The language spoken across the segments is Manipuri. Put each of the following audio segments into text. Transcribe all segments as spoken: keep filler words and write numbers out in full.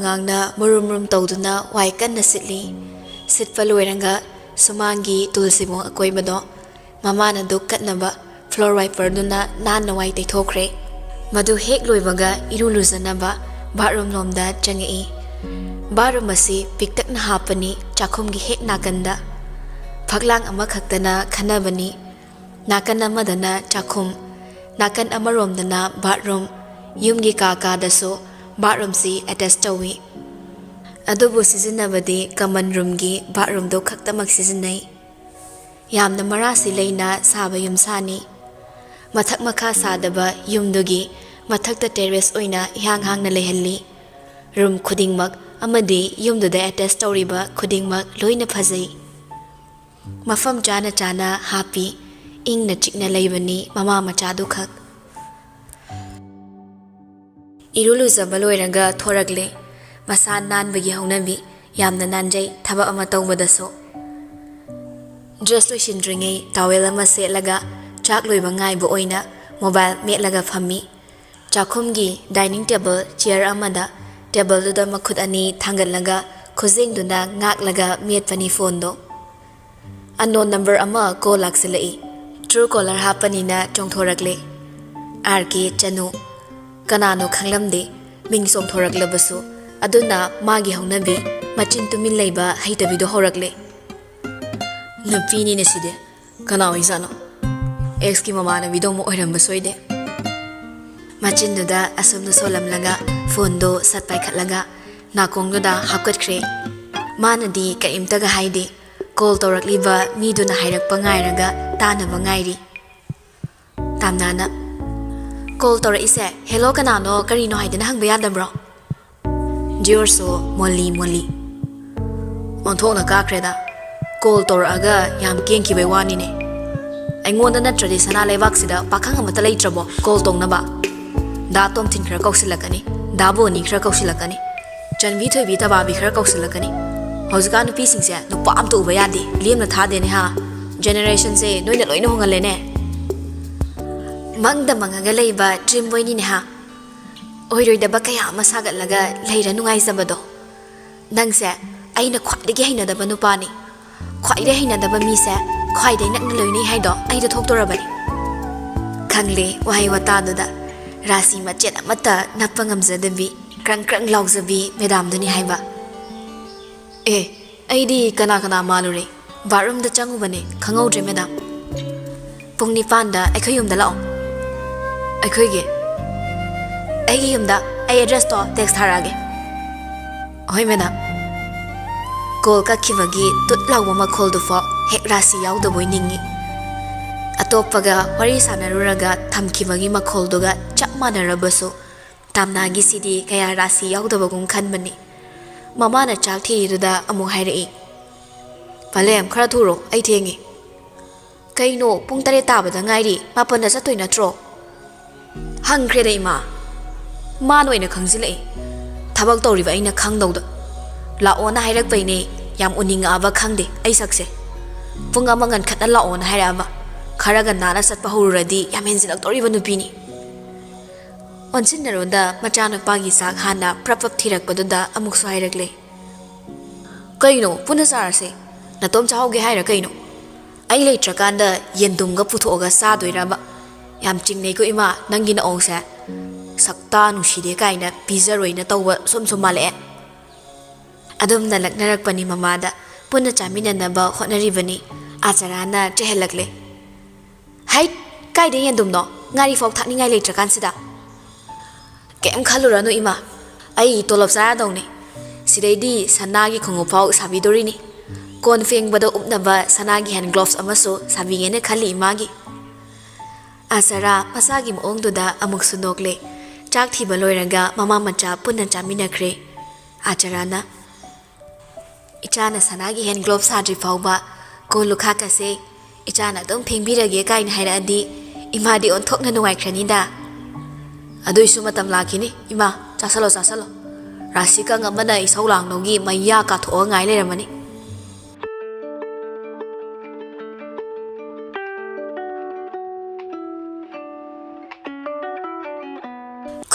ꯑꯉꯥꯡꯅ ꯃꯨꯔꯨꯝ ꯃꯨꯔꯨꯝ ꯇꯧꯗꯨꯅ ꯋꯥꯏ ꯀꯟꯅ ꯁꯤꯠꯂꯤ꯫ ꯁꯤꯠꯄ ꯂꯣꯏꯔꯒ ꯁꯨꯃꯥꯡꯒꯤ ꯇꯨꯜꯁꯤꯕꯣꯡ ꯑꯀꯣꯏꯕꯗꯣ ꯃꯃꯥꯅ ꯗꯨꯛ ꯀꯠꯅꯕ floor wiperꯗꯨꯅ ꯅꯥꯟꯅ ꯋꯥꯏ ꯇꯩꯊꯣꯛꯈ꯭ꯔꯦ꯫ ꯃꯗꯨ ꯍꯦꯛ ꯂꯣꯏꯕꯒ ꯏꯔꯨ ꯂꯨꯖꯅꯕ bathroom ꯂꯣꯝꯗ ꯆꯪꯉꯛꯏ꯫ Bathroom ꯑꯁꯤ ꯄꯤꯛꯇꯛꯅ ꯍꯥꯞꯄꯅꯤ, ꯆꯥꯛꯈꯨꯝꯒꯤ ꯍꯦꯛ ꯅꯥꯀꯟꯗ꯫ ꯐꯛꯂꯥꯡ ꯑꯃꯈꯛꯇꯅ ꯈꯟꯅꯕꯅꯤ꯫ ꯅꯥꯀꯟ ꯑꯃꯗꯅ ꯆꯥꯛꯈꯨꯝ, ꯅꯥꯀꯟ ꯑꯃꯔꯣꯝꯗꯅ bathroom꯫ ꯌꯨꯝꯒꯤ ꯀꯥ ꯀꯥꯗꯁꯨ bathroomꯁꯤ attach ꯇꯧꯏ꯫ ꯑꯗꯨꯕꯨ ꯁꯤꯖꯤꯟꯅꯕꯗꯤ common roomꯒꯤ bathroomꯗꯨ ꯈꯛꯇꯃꯛ ꯁꯤꯖꯤꯟꯅꯩ꯫ ꯌꯥꯝꯅ ꯃꯔꯥꯁꯤ ꯂꯩꯅ ꯁꯥꯕ ꯌꯨꯝꯁꯥꯅꯤ꯫ ꯃꯊꯛ ꯃꯈꯥ ꯁꯥꯗꯕ ꯌꯨꯝꯗꯨꯒꯤ ꯃꯊꯛꯇ terrace ꯑꯣꯏꯅ ꯏꯍꯥꯡ ꯍꯥꯡꯅ ꯂꯩꯍꯜꯂꯤ꯫ Room ꯈꯨꯗꯤꯡꯃꯛ ꯑꯃꯗꯤ ꯌꯨꯝꯗꯨꯗ attach ꯇꯧꯔꯤꯕ ꯈꯨꯗꯤꯡꯃꯛ ꯂꯣꯏꯅ ꯐꯖꯩ꯫ ꯃꯐꯝ ꯆꯥꯅ ꯆꯥꯅ ꯍꯥꯞꯄꯤ꯫ ꯏꯪꯅ ꯆꯤꯛꯅ ꯂꯩꯕꯅꯤ ꯃꯃꯥ ꯃꯆꯥꯗꯨꯈꯛ꯫ ꯏꯔꯨ ꯂꯨꯖꯕ ꯂꯣꯏꯔꯒ ꯊꯣꯔꯛꯂꯦ꯫ ꯃꯁꯥ ꯅꯥꯟꯕꯒꯤ ꯍꯧꯅꯕꯤ꯫ ꯌꯥꯝꯅ ꯅꯥꯟꯖꯩ ꯊꯕꯛ ꯑꯃ ꯇꯧꯕꯗꯁꯨ꯫ Dress ꯂꯣꯏꯁꯤꯟꯗ꯭ꯔꯤꯉꯩ towel ꯑꯃ ꯁꯦꯠꯂꯒ ꯆꯥꯛ ꯂꯣꯏꯕ ꯉꯥꯏꯕ ꯑꯣꯏꯅ mobile ꯃꯦꯠꯂꯒ ꯐꯝꯃꯤ꯫ ꯆꯥꯛꯈꯨꯝꯒꯤ dining table chair ꯑꯃꯗ tableꯗꯨꯗ ꯃꯈꯨꯠ ꯑꯅꯤ ꯊꯥꯡꯒꯠꯂꯒ ꯈꯨꯖꯦꯡꯗꯨꯅ ꯉꯥꯛꯂꯒ ꯃꯦꯠꯄꯅꯤ phoneꯗꯣ꯫ Unknown number ꯑꯃ call ꯂꯥꯛꯁꯤꯜꯂꯛꯏ꯫ Truecaller ꯍꯥꯞꯄꯅꯤꯅ ꯆꯣꯡꯊꯣꯔꯛꯂꯦ꯫ ꯑꯥꯔ ꯀꯦ ꯆꯅꯨ꯫ ꯀꯅꯥꯅꯣ ꯈꯪꯂꯝꯗꯦ꯫ ꯃꯤꯡ ꯆꯣꯡꯊꯣꯔꯛꯂꯕꯁꯨ꯫ ꯑꯗꯨꯅ ꯃꯥꯒꯤ ꯍꯧꯅꯕꯤ ꯃꯆꯤꯟ ꯇꯨꯃꯤꯟ ꯂꯩꯕ ꯍꯩꯇꯕꯤꯗꯣ ꯍꯧꯔꯛꯂꯦ꯫ ꯅꯨꯄꯤꯅꯤꯅꯦ ꯁꯤꯗꯤ꯫ ꯀꯅꯥ ꯑꯣꯏꯖꯥꯠꯅꯣ? Exꯀꯤ ꯃꯃꯥꯟꯅꯕꯤꯗꯣ ꯑꯃꯨꯛ ꯑꯣꯏꯔꯝꯕ ꯁꯣꯏꯗꯦ꯫ ꯃꯆꯤꯟꯗꯨꯗ ꯑꯁꯨꯝꯅ ꯁꯣꯜꯂꯝꯂꯒ phoneꯗꯣ ꯁꯠ ꯄꯥꯏꯈꯠꯂꯒ ꯅꯥꯀꯣꯡꯗꯨꯗ ꯍꯥꯞꯀꯠꯈ꯭ꯔꯦ꯫ ꯃꯥꯅꯗꯤ ꯀꯔꯤꯝꯇꯒ ꯍꯥꯏꯗꯦ꯫ Call ꯇꯧꯔꯛꯂꯤꯕ ꯃꯤꯗꯨꯅ ꯍꯥꯏꯔꯛꯄ ꯉꯥꯏꯔꯒ ꯇꯥꯅꯕ ꯉꯥꯏꯔꯤ꯫ ꯇꯥꯝꯅꯥꯅ, "Call ꯇꯧꯔꯛꯏꯁꯦ hello ꯀꯅꯥꯅꯣ ꯀꯔꯤꯅꯣ ꯍꯥꯏꯗꯅ ꯍꯪꯕ ꯌꯥꯗꯕ꯭ꯔꯣ?" ꯖꯤꯑꯣꯔꯁꯨ ꯃꯣꯜꯂꯤ ꯃꯣꯜꯂꯤ꯫ ꯑꯣꯟꯊꯣꯛꯅ ꯀꯥꯈ꯭ꯔꯦꯗ꯫ Call ꯇꯧꯔꯛꯑꯒ ꯌꯥꯝ ꯀꯦꯡꯈꯤꯕꯩ ꯋꯥꯅꯤꯅꯦ꯫ ꯑꯩꯉꯣꯟꯗ ꯅꯠꯇ꯭ꯔꯗꯤ ꯁꯅꯥ ꯂꯩꯕꯥꯛꯁꯤꯗ ꯄꯥꯈꯪ ꯑꯃꯠꯇ ꯂꯩꯇ꯭ꯔꯕꯣ call ꯇꯧꯅꯕ? ꯗꯥ ꯇꯣꯝꯊꯤꯟ ꯈꯔ ꯀꯧꯁꯤꯜꯂꯛꯀꯅꯤ, ꯗꯥ ꯕꯣꯅꯤ ꯈꯔ ꯀꯧꯁꯤꯜꯂꯛꯀꯅꯤ, ꯆꯟꯕꯤ ꯊꯣꯏꯕꯤ ꯇꯕꯥꯕꯤ ꯈꯔ ꯀꯧꯁꯤꯜꯂꯛꯀꯅꯤ꯫ ꯍꯧꯖꯤꯛꯀꯥꯟ ꯅꯨꯄꯤꯁꯤꯡꯁꯦ ꯅꯨꯄꯥ ꯑꯝꯇ ꯎꯕ ꯌꯥꯗꯦ, ꯂꯦꯝꯅ ꯊꯥꯗꯦꯅꯦ ꯍꯥ꯫ Generationꯁꯦ ꯅꯣꯏꯅ ꯂꯣꯏꯅ ꯍꯣꯡꯍꯜꯂꯦꯅꯦ꯫ ꯃꯪꯗ ꯃꯪꯉꯒ ꯂꯩꯕ dream boyꯅꯤꯅꯦ ꯍꯥ꯫ ꯑꯣꯏꯔꯣꯏꯗꯕ ꯀꯌꯥ ꯑꯃ ꯁꯥꯒꯠꯂꯒ ꯂꯩꯔ ꯅꯨꯡꯉꯥꯏꯖꯕꯗꯣ꯫ ꯅꯪꯁꯦ ꯑꯩꯅ ꯈ꯭ꯋꯥꯏꯗꯒꯤ ꯍꯩꯅꯗꯕ ꯅꯨꯄꯥꯅꯤ꯫ ꯈ꯭ꯋꯥꯏꯗꯒꯤ ꯍꯩꯅꯗꯕ ꯃꯤꯁꯦ ꯈ꯭ꯋꯥꯏꯗꯒꯤ ꯅꯛꯅ ꯂꯣꯏꯅꯩ ꯍꯥꯏꯗꯣ ꯑꯩꯗ ꯊꯣꯛꯇꯣꯔꯕꯅꯤ꯫ ꯈꯪꯂꯦ, ꯋꯥꯍꯩ ꯋꯥꯇꯥꯗꯨꯗ ꯔꯥꯁꯤ ꯃꯆꯦꯠ ꯑꯃꯠꯇ ꯅꯞꯄ ꯉꯝꯖꯗꯕꯤ, ꯀ꯭ꯔꯪ ꯀ꯭ꯔꯪ ꯂꯥꯎꯖꯕꯤ ꯃꯦꯗꯥꯝꯗꯨꯅꯤ ꯍꯥꯏꯕ꯫ ꯑꯦ, ꯑꯩꯗꯤ ꯀꯅꯥ ꯀꯅꯥ ꯃꯥꯜꯂꯨꯔꯦ? ꯕꯥꯠꯔꯨꯝꯗ ꯆꯪꯉꯨꯕꯅꯦ, ꯈꯪꯍꯧꯗ꯭ꯔꯦ ꯃꯦꯗꯥꯝ꯫ ꯄꯨꯡ ꯅꯤꯄꯥꯟꯗ ꯑꯩꯈꯣꯏ ꯌꯨꯝꯗ ꯂꯥꯛꯑꯣ꯫ ꯑꯩꯈꯣꯏꯒꯤ? ꯑꯩꯒꯤ ꯌꯨꯝꯗ꯫ ꯑꯩ ꯑꯦꯗ꯭ꯔꯦꯁꯇꯣ ꯇꯦꯛꯁ ꯊꯥꯔꯛꯑꯒꯦ꯫ ꯍꯣꯏ ꯃꯦꯗꯥꯝ꯫ ꯀꯣꯜ ꯀꯛꯈꯤꯕꯒꯤ ꯇꯨꯠ ꯂꯥꯎꯕ ꯃꯈꯣꯜꯗꯨꯐꯥꯎ ꯍꯦꯛ ꯔꯥꯁꯤ ꯌꯥꯎꯗꯕꯣꯏ ꯅꯤꯡꯉꯤ꯫ ꯑꯇꯣꯞꯄꯒ ꯋꯥꯔꯤ ꯁꯥꯟꯅꯔꯨꯔꯒ ꯊꯝꯈꯤꯕꯒꯤ ꯃꯈꯣꯜꯗꯨꯒ ꯆꯞ ꯃꯥꯟꯅꯔꯕꯁꯨ ꯇꯥꯝꯅꯥꯒꯤꯁꯤꯗꯤ ꯀꯌꯥ ꯔꯥꯁꯤ ꯌꯥꯎꯗꯕꯒꯨꯝ ꯈꯟꯕꯅꯤ꯫ ꯃꯃꯥꯅ ꯆꯥꯛ ꯊꯤꯔꯤꯗꯨꯗ ꯑꯃꯨꯛ ꯍꯥꯏꯔꯛꯏ, "ꯄꯂꯦꯝ, ꯈꯔ ꯊꯨꯔꯣ, ꯑꯩ ꯊꯦꯡꯉꯦ꯫" "ꯀꯩꯅꯣ, ꯄꯨꯡ ꯇꯔꯦꯠ ꯇꯥꯕꯗ ꯉꯥꯏꯔꯤ, ꯃꯥꯄꯟꯗ ꯆꯠꯇꯣꯏ ꯅꯠꯇ꯭ꯔꯣ?" ꯍꯪꯈ꯭ꯔꯦꯗ ꯏꯃꯥ꯫ ꯃꯥꯅ ꯑꯣꯏꯅ ꯈꯪꯖꯤꯜꯂꯛꯏ꯫ ꯊꯕꯛ ꯇꯧꯔꯤꯕ ꯑꯩꯅ ꯈꯪꯗꯧꯗ꯫ ꯂꯥꯛꯑꯣꯅ ꯍꯥꯏꯔꯛꯄꯩꯅꯦ꯫ ꯌꯥꯝ ꯎꯅꯤꯡꯉꯛꯑꯕ ꯈꯪꯗꯦ ꯑꯩ ꯁꯛꯁꯦ꯫ ꯄꯨꯡ ꯑꯃ ꯉꯟꯈꯠꯅ ꯂꯥꯛꯑꯣꯅ ꯍꯥꯏꯔꯛꯑꯕ꯫ ꯈꯔꯒ ꯅꯥꯟꯅ ꯆꯠꯄ ꯍꯧꯔꯨꯔꯗꯤ ꯌꯥꯝ ꯍꯦꯟꯖꯤꯜꯂꯛꯇꯧꯔꯤꯕ ꯅꯨꯄꯤꯅꯤ꯫ ꯑꯣꯟꯁꯤꯟꯅꯔꯣꯗ ꯃꯆꯥꯅꯨꯄꯥꯒꯤ ꯆꯥꯛ ꯍꯥꯟꯅ ꯄ꯭ꯔꯞ ꯄ꯭ꯔꯞ ꯊꯤꯔꯛꯄꯗꯨꯗ ꯑꯃꯨꯛꯁꯨ ꯍꯥꯏꯔꯛꯂꯦ, "ꯀꯩꯅꯣ, ꯄꯨꯟꯅ ꯆꯥꯔꯁꯦ꯫ ꯅꯇꯣꯝ ꯆꯥꯍꯧꯒꯦ ꯍꯥꯏꯔ ꯀꯩꯅꯣ? ꯑꯩ ꯂꯩꯇ꯭ꯔꯀꯥꯟꯗ ꯌꯦꯟꯗꯨꯝꯒ ꯄꯨꯊꯣꯛꯑꯒ ꯆꯥꯗꯣꯏꯔꯕ? ꯌꯥꯝ ꯆꯤꯡꯅꯩꯀꯣ ꯏꯃꯥ, ꯅꯪꯒꯤ ꯅꯑꯣꯡꯁꯦ꯫ ꯁꯛꯇꯥ ꯅꯨꯡꯁꯤꯗꯦ ꯀꯥꯏꯅ ꯄꯤꯖꯔꯣꯏꯅ ꯇꯧꯕ ꯁꯨꯝ ꯁꯨꯝ ꯃꯥꯜꯂꯛꯑꯦ꯫" ꯑꯗꯨꯝꯅ ꯂꯛꯅꯔꯛꯄꯅꯤ ꯃꯃꯥꯗ꯫ ꯄꯨꯟꯅ ꯆꯥꯃꯤꯟꯅꯅꯕ ꯍꯣꯠꯅꯔꯤꯕꯅꯤ꯫ ꯑꯥꯆꯥꯔꯥꯅ ꯆꯩꯍꯜꯂꯛꯂꯦ꯫ "ꯍꯩꯠ! ꯀꯥꯏꯗ ꯌꯦꯟꯗꯨꯝꯅꯣ? ꯉꯥꯔꯤ ꯐꯥꯎ ꯊꯥꯛꯅꯤꯡꯉꯥꯏ ꯂꯩꯇ꯭ꯔꯀꯥꯟꯁꯤꯗ?" "ꯀꯩꯝ ꯈꯜꯂꯨꯔꯅꯨ ꯏꯃꯥ, ꯑꯩ ꯇꯣꯂꯣꯞ ꯆꯥꯔꯗꯧꯅꯦ꯫ ꯁꯤꯗꯩꯗꯤ ꯁꯅꯥꯒꯤ ꯈꯣꯡꯎꯞ ꯐꯥꯎ ꯁꯥꯕꯤꯗꯣꯔꯤꯅꯤ꯫ ꯀꯣꯟ ꯐꯦꯡꯕꯗ ꯎꯞꯅꯕ ꯁꯅꯥꯒꯤ ꯍꯦꯟ ꯒ꯭ꯂꯣꯚꯁ ꯑꯃꯁꯨ ꯁꯥꯕꯤꯒꯦꯅ ꯈꯜꯂꯤ ꯏꯃꯥꯒꯤ꯫" ꯑꯥꯆꯥꯔꯥ ꯃꯆꯥꯒꯤ ꯃꯑꯣꯡꯗꯨꯗ ꯑꯃꯨꯛꯁꯨ ꯅꯣꯛꯂꯦ꯫ ꯆꯥꯛ ꯊꯤꯕ ꯂꯣꯏꯔꯒ ꯃꯃꯥ ꯃꯆꯥ ꯄꯨꯟꯅ ꯆꯥꯃꯤꯟꯅꯈ꯭ꯔꯦ꯫ ꯑꯥꯆꯥꯔꯥꯅ, "ꯏꯆꯥꯅ ꯁꯅꯥꯒꯤ ꯍꯦꯟ ꯒ꯭ꯂꯣꯚ ꯁꯥꯗ꯭ꯔꯤ ꯐꯥꯎꯕ ꯀꯣꯜ ꯂꯨꯈꯥꯛꯀꯁꯦ ꯏꯆꯥꯅ ꯑꯗꯨꯝ ꯐꯦꯡꯕꯤꯔꯒꯦ" ꯀꯥꯏꯅ ꯍꯥꯏꯔꯛꯑꯗꯤ ꯏꯃꯥꯗꯤ ꯑꯣꯟꯊꯣꯛꯅ ꯅꯨꯡꯉꯥꯏꯈ꯭ꯔꯅꯤꯗ꯫ "ꯑꯗꯨꯏꯁꯨ ꯃꯇꯝ ꯂꯥꯛꯈꯤꯅꯤ ꯏꯃꯥ, ꯆꯥꯁꯜꯂꯣ, ꯆꯥꯁꯜꯂꯣ꯫ ꯔꯥꯁꯤ ꯀꯪ ꯑꯃꯅ ꯏꯁꯧ ꯂꯥꯡꯗꯧꯒꯤ ꯃꯩꯌꯥ ꯀꯥꯊꯣꯛꯑ ꯉꯥꯏ ꯂꯩꯔꯝꯃꯅꯤ꯫"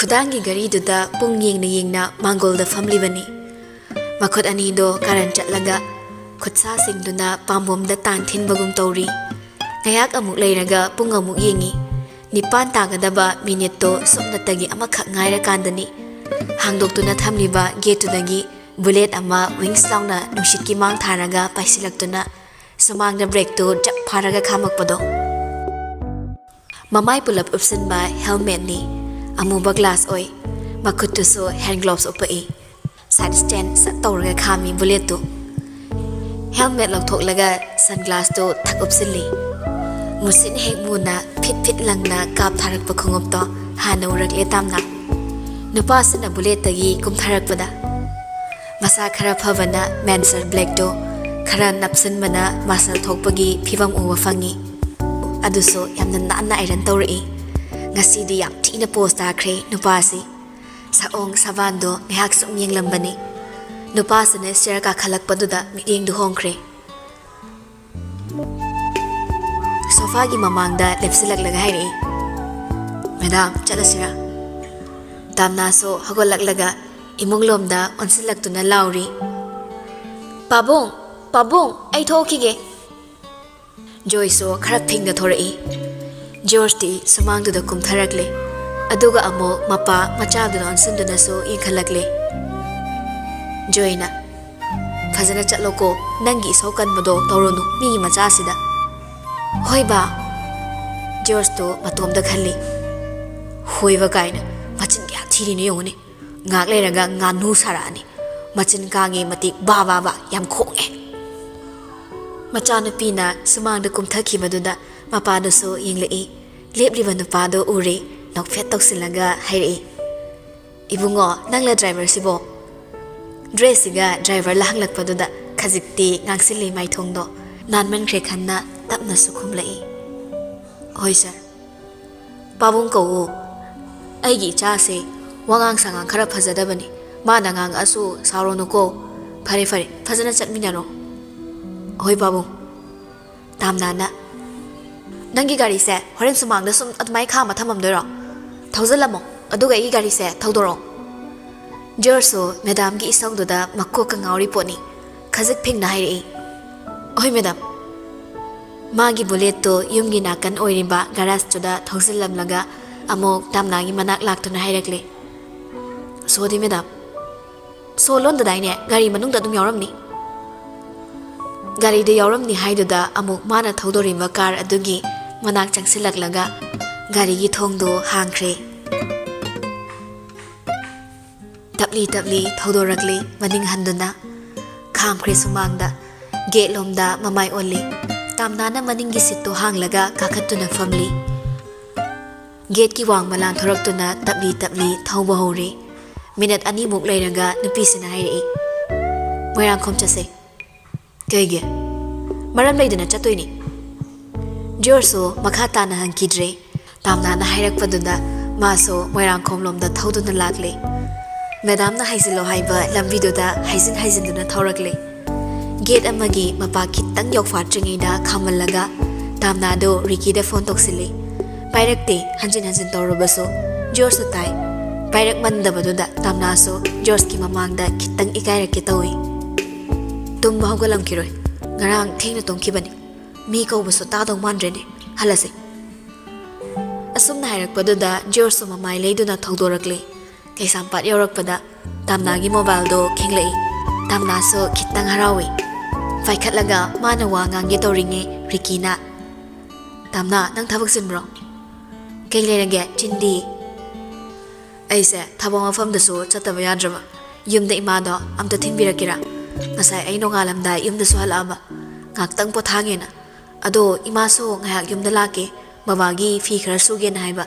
ꯃꯦꯗꯥꯝꯒꯤ ꯒꯥꯔꯤꯗꯨꯗ ꯄꯨꯡ ꯌꯦꯡꯅ ꯌꯦꯡꯅ ꯃꯥꯡꯒꯣꯜꯗ ꯐꯝꯂꯤꯕꯅꯤ꯫ ꯃꯈꯨꯠ ꯑꯅꯤꯗꯣ ꯀꯥꯔꯟ ꯆꯠꯂꯒ ꯈꯨꯠꯁꯥꯁꯤꯡꯗꯨꯅ ꯄꯥꯝꯕꯣꯝꯗ ꯇꯥꯟ ꯊꯤꯟꯕꯒꯨꯝ ꯇꯧꯔꯤ꯫ ꯉꯥꯏꯍꯥꯛ ꯑꯃꯨꯛ ꯂꯩꯔꯒ ꯄꯨꯡ ꯑꯃꯨꯛ ꯌꯦꯡꯉꯤ꯫ ꯅꯤꯄꯥꯟ ꯇꯥꯒꯗꯕ ꯃꯤꯅꯤꯠꯇꯣ ꯁꯨꯞꯅꯇꯒꯤ ꯑꯃꯈꯛ ꯉꯥꯏꯔꯀꯥꯟꯗꯅꯤ ꯍꯥꯡꯗꯣꯛꯇꯨꯅ ꯊꯝꯂꯤꯕ ꯒꯦꯠꯇꯨꯗꯒꯤ ꯕꯨꯂꯦꯠ ꯑꯃ ꯋꯤꯡꯁ ꯂꯥꯎꯅ ꯅꯨꯡꯁꯤꯠꯀꯤ ꯃꯥꯡ ꯊꯥꯔꯒ ꯄꯥꯏꯁꯤꯜꯂꯛꯇꯨꯅ ꯁꯨꯃꯥꯡꯗ ꯕ꯭ꯔꯦꯛꯇꯨ ꯖꯛ ꯐꯥꯔꯒ ꯈꯥꯝꯃꯛꯄꯗꯣ꯫ ꯃꯃꯥꯏ ꯄꯨꯂꯞ ꯎꯞꯁꯤꯟꯕ ꯍꯦꯜꯃꯦꯠꯅꯤ, ꯑꯃꯨꯕ ꯒ꯭ꯂꯥꯁ ꯑꯣꯏ, ꯃꯈꯨꯠꯇꯨꯁꯨ ꯍꯦꯟ ꯒ꯭ꯂꯣꯚꯁ ꯎꯞꯄꯛꯏ꯫ ꯁꯥꯏꯠ ꯁ꯭ꯇꯦꯟ ꯁꯠ ꯇꯧꯔꯒ ꯈꯥꯝꯃꯤ ꯕꯨꯂꯦꯠꯇꯨ꯫ ꯍꯦꯜꯃꯦꯠ ꯂꯧꯊꯣꯛꯂꯒ ꯁꯟꯒ꯭ꯂꯥꯁꯇꯨ ꯊꯛ ꯎꯞꯁꯤꯜꯂꯤ꯫ ꯃꯨꯁꯤꯟ ꯍꯦꯛ ꯃꯨꯅ ꯐꯤꯠ ꯐꯤꯠ ꯂꯪꯅ ꯀꯥꯞ ꯊꯥꯔꯛꯄ ꯈꯣꯡꯎꯞꯇꯣ ꯍꯥꯟꯅ ꯎꯔꯛꯂꯦ ꯇꯥꯝꯅ꯫ ꯅꯨꯄꯥꯁꯤꯅ ꯕꯨꯂꯦꯠꯇꯒꯤ ꯀꯨꯝꯊꯔꯛꯄꯗ ꯃꯁꯥ ꯈꯔ ꯐꯕꯅ ꯃꯦꯟꯁꯔ ꯕ꯭ꯂꯦꯛꯇꯣ ꯈꯔ ꯅꯞꯁꯤꯟꯕꯅ ꯃꯁꯜ ꯊꯣꯛꯄꯒꯤ ꯐꯤꯕꯝ ꯎꯕ ꯐꯪꯉꯤ꯫ ꯑꯗꯨꯁꯨ ꯌꯥꯝꯅ ꯅꯥꯟꯅ ꯑꯥꯏꯔꯟ ꯇꯧꯔꯛꯏ꯫ ꯉꯁꯤꯗꯤ ꯌꯥꯝ ꯊꯤꯅ ꯄꯣꯁ ꯇꯥꯈ꯭ꯔꯦ ꯅꯨꯄꯥꯁꯤ꯫ ꯁꯑꯣꯡ ꯁꯕꯥꯟꯗꯣ ꯉꯥꯏꯍꯥꯛ ꯁꯨꯝ ꯌꯦꯡꯂꯝꯕꯅꯤ꯫ ꯅꯨꯄꯥꯁꯤꯅ ꯁ꯭ꯇꯦꯌꯔ ꯀꯥꯈꯠꯂꯛꯄꯗꯨꯗ ꯃꯤꯠꯌꯦꯡꯗꯨ ꯍꯣꯡꯈ꯭ꯔꯦ꯫ ꯁꯣꯐꯥꯒꯤ ꯃꯃꯥꯡꯗ ꯂꯦꯞꯁꯤꯜꯂꯛꯂꯒ ꯍꯥꯏꯔꯛꯏ, "ꯃꯦꯗꯥꯝ, ꯆꯠꯂꯁꯤꯔꯥ?" ꯇꯥꯝꯅꯥꯁꯨ ꯍꯧꯒꯠꯂꯛꯂꯒ ꯏꯃꯨꯡꯂꯣꯝꯗ ꯑꯣꯟꯁꯤꯜꯂꯛꯇꯨꯅ ꯂꯥꯎꯔꯤ, "ꯄꯥꯕꯨꯡ, ꯄꯥꯕꯨꯡ, ꯑꯩ ꯊꯣꯛꯈꯤꯒꯦ!" ꯖꯣꯏꯁꯨ ꯈꯔ ꯐꯤꯡꯅ ꯊꯣꯔꯛꯏ꯫ ꯖꯣꯔꯖꯇꯤ ꯁꯨꯃꯥꯡꯗꯨꯗ ꯀꯨꯝꯊꯔꯛꯂꯦ꯫ ꯑꯗꯨꯒ ꯑꯃꯨꯛ ꯃꯄꯥ ꯃꯆꯥꯗꯨꯗ ꯑꯣꯟꯁꯤꯟꯗꯨꯅꯁꯨ ꯌꯦꯡꯈꯠꯂꯛꯂꯦ꯫ ꯖꯣꯏꯅ, "ꯐꯖꯅ ꯆꯠꯂꯣꯀꯣ, ꯅꯪꯒꯤ ꯏꯁꯧ ꯀꯟꯕꯗꯣ ꯇꯧꯔꯨꯅꯨ ꯃꯤꯒꯤ ꯃꯆꯥꯁꯤꯗ꯫" "ꯍꯣꯏ ꯕꯥ꯫" ꯖꯣꯔꯖꯇꯣ ꯃꯇꯣꯝꯇ ꯈꯜꯂꯤ꯫ "ꯍꯣꯏꯕ ꯀꯥꯏꯅ, ꯃꯆꯤꯟ ꯀꯌꯥ ꯊꯤꯔꯤꯅꯣ ꯌꯦꯡꯉꯨꯅꯦ꯫ ꯉꯥꯛ ꯂꯩꯔꯒ ꯉꯥꯅꯨ ꯁꯥꯔꯛꯑꯅꯤ꯫ ꯃꯆꯤꯟ ꯀꯥꯡꯉꯤ ꯃꯇꯤꯛ ꯕꯥ ꯕꯥ ꯕꯥ ꯌꯥꯝ ꯈꯣꯡꯉꯦ꯫" ꯃꯆꯥꯅꯨꯄꯤꯅ ꯁꯨꯃꯥꯡꯗ ꯀꯨꯝꯊꯈꯤꯕꯗꯨꯗ ꯃꯄꯥꯗꯨꯁꯨ ꯌꯦꯡꯂꯛꯏ꯫ ꯂꯦꯞꯂꯤꯕ ꯅꯨꯄꯥꯗꯣ ꯎꯔꯦ, ꯅꯣꯛꯐꯦꯠ ꯇꯧꯁꯤꯜꯂꯒ ꯍꯥꯏꯔꯛꯏ, "ꯏꯕꯨꯡꯉꯣ, ꯅꯪꯂ ꯗ꯭ꯔꯥꯏꯚꯔꯁꯤꯕꯣ?" ꯗ꯭ꯔꯦꯁꯁꯤꯒ ꯗ꯭ꯔꯥꯏꯚꯔ ꯂꯥꯍꯪꯂꯛꯄꯗꯨꯗ ꯈꯖꯤꯛꯇꯤ ꯉꯥꯡꯁꯤꯜꯂꯤ ꯃꯥꯏꯊꯣꯡꯗꯣ꯫ ꯅꯥꯟꯃꯟꯈ꯭ꯔꯦ ꯈꯟꯅ ꯇꯞꯅꯁꯨ ꯈꯨꯝꯂꯛꯏ, "ꯍꯣꯏ ꯁꯥꯔ꯫" "ꯄꯥꯕꯨꯡ ꯀꯧꯋꯣ꯫ ꯑꯩꯒꯤ ꯏꯆꯥꯁꯦ ꯋꯥꯉꯥꯡ ꯁꯉꯥꯡ ꯈꯔ ꯐꯖꯗꯕꯅꯤ꯫ ꯃꯥꯅ ꯉꯥꯡꯉꯛꯑꯁꯨ ꯁꯥꯎꯔꯨꯅꯨꯀꯣ꯫" "ꯐꯔꯦ, ꯐꯔꯦ, ꯐꯖꯅ ꯆꯠꯃꯤꯟꯅꯔꯣ꯫" "ꯍꯣꯏ ꯄꯥꯕꯨꯡ꯫" ꯇꯥꯝꯅꯥꯅ, "ꯅꯪꯒꯤ ꯒꯥꯔꯤꯁꯦ ꯍꯣꯔꯦꯟ ꯁꯨꯃꯥꯡꯗ ꯁꯨꯝ ꯑꯗꯨꯃꯥꯏꯅ ꯈꯥꯝꯃ ꯊꯝꯃꯝꯗꯣꯏꯔꯣ? ꯊꯧꯖꯤꯜꯂꯝꯃꯣ꯫" ꯑꯗꯨꯒ ꯑꯩꯒꯤ ꯒꯥꯔꯤꯁꯦ ꯊꯧꯗꯣꯔꯛꯑꯣ꯫ ꯖꯣꯔꯖꯁꯨ ꯃꯦꯗꯥꯝꯒꯤ ꯏꯁꯧꯗꯨꯗ ꯃꯀꯣꯛꯀ ꯉꯥꯎꯔꯤ ꯄꯣꯠꯅꯤ꯫ ꯈꯖꯤꯛ ꯐꯤꯡꯅ ꯍꯥꯏꯔꯛꯏ, "ꯍꯣꯏ ꯃꯦꯗꯥꯝ"꯫ ꯃꯥꯒꯤ ꯕꯨꯂꯦꯠꯇꯨ ꯌꯨꯝꯒꯤ ꯅꯥꯀꯟ ꯑꯣꯏꯔꯤꯕ ꯒꯔꯥꯖꯇꯨꯗ ꯊꯧꯖꯤꯜꯂꯝꯂꯒ ꯑꯃꯨꯛ ꯇꯥꯝꯅꯥꯒꯤ ꯃꯅꯥꯛ ꯂꯥꯛꯇꯨꯅ ꯍꯥꯏꯔꯛꯂꯦ, "ꯁꯣꯗꯤ ꯃꯦꯗꯥꯝ, ꯁꯣ ꯂꯣꯟꯗꯗꯥꯏꯅꯦ? ꯒꯥꯔꯤ ꯃꯅꯨꯡꯗ ꯑꯗꯨꯝ ꯌꯥꯎꯔꯝꯅꯤ"꯫ ꯒꯥꯔꯤꯗ ꯌꯥꯎꯔꯝꯅꯤ ꯍꯥꯏꯗꯨꯗ ꯑꯃꯨꯛ ꯃꯥꯅ ꯊꯧꯗꯣꯔꯤꯕ ꯀꯥꯔ ꯑꯗꯨꯒꯤ ꯃꯅꯥꯛ ꯆꯪꯁꯤꯜꯂꯛꯂꯒ ꯒꯥꯔꯤꯒꯤ ꯊꯣꯡꯗꯨ ꯍꯥꯡꯈ꯭ꯔꯦ꯫ ꯇꯞꯂꯤ ꯇꯞꯂꯤ ꯊꯧꯗꯣꯔꯛꯂꯤ ꯃꯅꯤꯡ ꯍꯟꯗꯨꯅ꯫ ꯈꯥꯝꯈ꯭ꯔꯦ ꯁꯨꯃꯥꯡꯗ꯫ ꯒꯦꯠ ꯂꯣꯝꯗ ꯃꯃꯥꯏ ꯑꯣꯜꯂꯤ꯫ ꯇꯥꯝꯅꯥꯅ ꯃꯅꯤꯡꯒꯤ ꯁꯤꯠꯇꯨ ꯍꯥꯡꯂꯒ ꯀꯥꯈꯠꯇꯨꯅ ꯐꯝꯂꯤ꯫ ꯒꯦꯠꯀꯤ ꯋꯥꯡꯃ ꯂꯥꯟꯊꯣꯔꯛꯇꯨꯅ ꯇꯞꯂꯤ ꯇꯞꯂꯤ ꯊꯧꯕ ꯍꯧꯔꯦ꯫ ꯃꯤꯅꯠ ꯑꯅꯤꯃꯨꯛ ꯂꯩꯔꯒ ꯅꯨꯄꯤꯁꯤꯅ ꯍꯥꯏꯔꯛꯏ, "ꯃꯣꯏꯔꯥꯡꯈꯣꯝ ꯆꯠꯁꯦ"꯫ "ꯀꯩꯒꯤ?" "ꯃꯔꯝ ꯂꯩꯗꯅ ꯆꯠꯇꯣꯏꯅꯤ"꯫ ꯖꯣꯔꯖꯁꯨ ꯃꯈꯥ ꯇꯥꯅ ꯍꯪꯈꯤꯗ꯭ꯔꯦ꯫ ꯇꯥꯝꯅꯥꯅ ꯍꯥꯏꯔꯛꯄꯗꯨꯗ ꯃꯥꯁꯨ ꯃꯣꯏꯔꯥꯡꯈꯣꯝꯂꯣꯝꯗ ꯊꯧꯗꯨꯅ ꯂꯥꯛꯂꯦ꯫ ꯃꯦꯗꯥꯝꯅ ꯍꯥꯏꯖꯤꯜꯂꯣ ꯍꯥꯏꯕ ꯂꯝꯕꯤꯗꯨꯗ ꯍꯥꯏꯖꯤꯟ ꯍꯥꯏꯖꯤꯟꯗꯨꯅ ꯊꯧꯔꯛꯂꯦ꯫ ꯒꯦꯠ ꯑꯃꯒꯤ ꯃꯄꯥ ꯈꯤꯇꯪ ꯌꯧꯐꯥꯠꯇ꯭ꯔꯤꯉꯩꯗ ꯈꯥꯝꯃꯜꯂꯒ ꯇꯥꯝꯅꯥꯗꯣ ꯔꯤꯀꯤꯗ ꯐꯣꯟ ꯇꯧꯁꯤꯜꯂꯤ꯫ ꯄꯥꯏꯔꯛꯇꯦ꯫ ꯍꯟꯖꯤꯟ ꯍꯟꯖꯤꯟ ꯇꯧꯔꯕꯁꯨ ꯖꯣꯔꯖꯁꯨ ꯇꯥꯏ꯫ ꯄꯥꯏꯔꯛꯃꯟꯗꯕꯗꯨꯗ ꯇꯥꯝꯅꯥꯁꯨ ꯖꯣꯔꯖꯀꯤ ꯃꯃꯥꯡꯗ ꯈꯤꯇꯪ ꯏꯀꯥꯏꯔꯛꯀꯦ ꯇꯧꯏ꯫ "ꯇꯨꯝꯕ ꯍꯧꯒꯠꯂꯝꯈꯤꯔꯣꯏ꯫ ꯉꯔꯥꯡ ꯊꯦꯡꯅ ꯇꯨꯝꯈꯤꯕꯅꯤ꯫ ꯃꯤ ꯀꯧꯕꯁꯨ ꯇꯥꯗꯧ ꯃꯥꯟꯗ꯭ꯔꯦꯅꯦ꯫ ꯍꯜꯂꯁꯦ"꯫ ꯑꯁꯨꯝꯅ ꯍꯥꯏꯔꯛꯄꯗꯨꯗ ꯖꯣꯔꯖꯁꯨ ꯃꯃꯥꯏ ꯂꯩꯗꯨꯅ ꯊꯧꯗꯣꯔꯛꯂꯦ꯫ ꯀꯩꯁꯥꯝꯄꯥꯠ ꯌꯧꯔꯛꯄꯗ ꯇꯥꯝꯅꯥꯒꯤ ꯃꯣꯕꯥꯏꯜꯗꯣ ꯈꯤꯡꯂꯛꯏ꯫ ꯇꯥꯝꯅꯥꯁꯨ ꯈꯤꯇꯪ ꯍꯔꯥꯎꯏ꯫ ꯄꯥꯏꯈꯠꯂꯒ ꯃꯥꯅ ꯋꯥ ꯉꯥꯡꯒꯦ ꯇꯧꯔꯤꯉꯩ ꯔꯤꯀꯤꯅ, "ꯇꯥꯝꯅꯥ, ꯅꯪ ꯊꯕꯛ ꯆꯤꯟꯕ꯭ꯔꯣ?" "ꯀꯩ ꯂꯩꯔꯒꯦ? ꯆꯤꯟꯗꯤ"꯫ "ꯑꯩꯁꯦ ꯊꯕꯛ ꯃꯐꯝꯗꯁꯨ ꯆꯠꯇꯕ ꯌꯥꯗ꯭ꯔꯕ꯫ ꯌꯨꯝꯗ ꯏꯃꯥꯗꯣ ꯑꯝꯇ ꯊꯤꯟꯕꯤꯔꯛꯀꯦꯔꯥ? ꯉꯁꯥꯏ ꯑꯩ ꯅꯣꯡꯉꯥꯜꯂꯝꯗꯥꯏ ꯌꯨꯝꯗꯁꯨ ꯍꯜꯂꯛꯑꯕ꯫ ꯉꯥꯏꯍꯥꯛꯇꯪ ꯄꯣꯊꯥꯒꯦꯅ꯫ ꯑꯗꯣ ꯏꯃꯥꯁꯨ ꯉꯥꯏꯍꯥꯛ ꯌꯨꯝꯗ ꯂꯥꯛꯀꯦ, ꯕꯕꯥꯒꯤ ꯐꯤ ꯈꯔ ꯁꯨꯒꯦꯅ ꯍꯥꯏꯕ꯫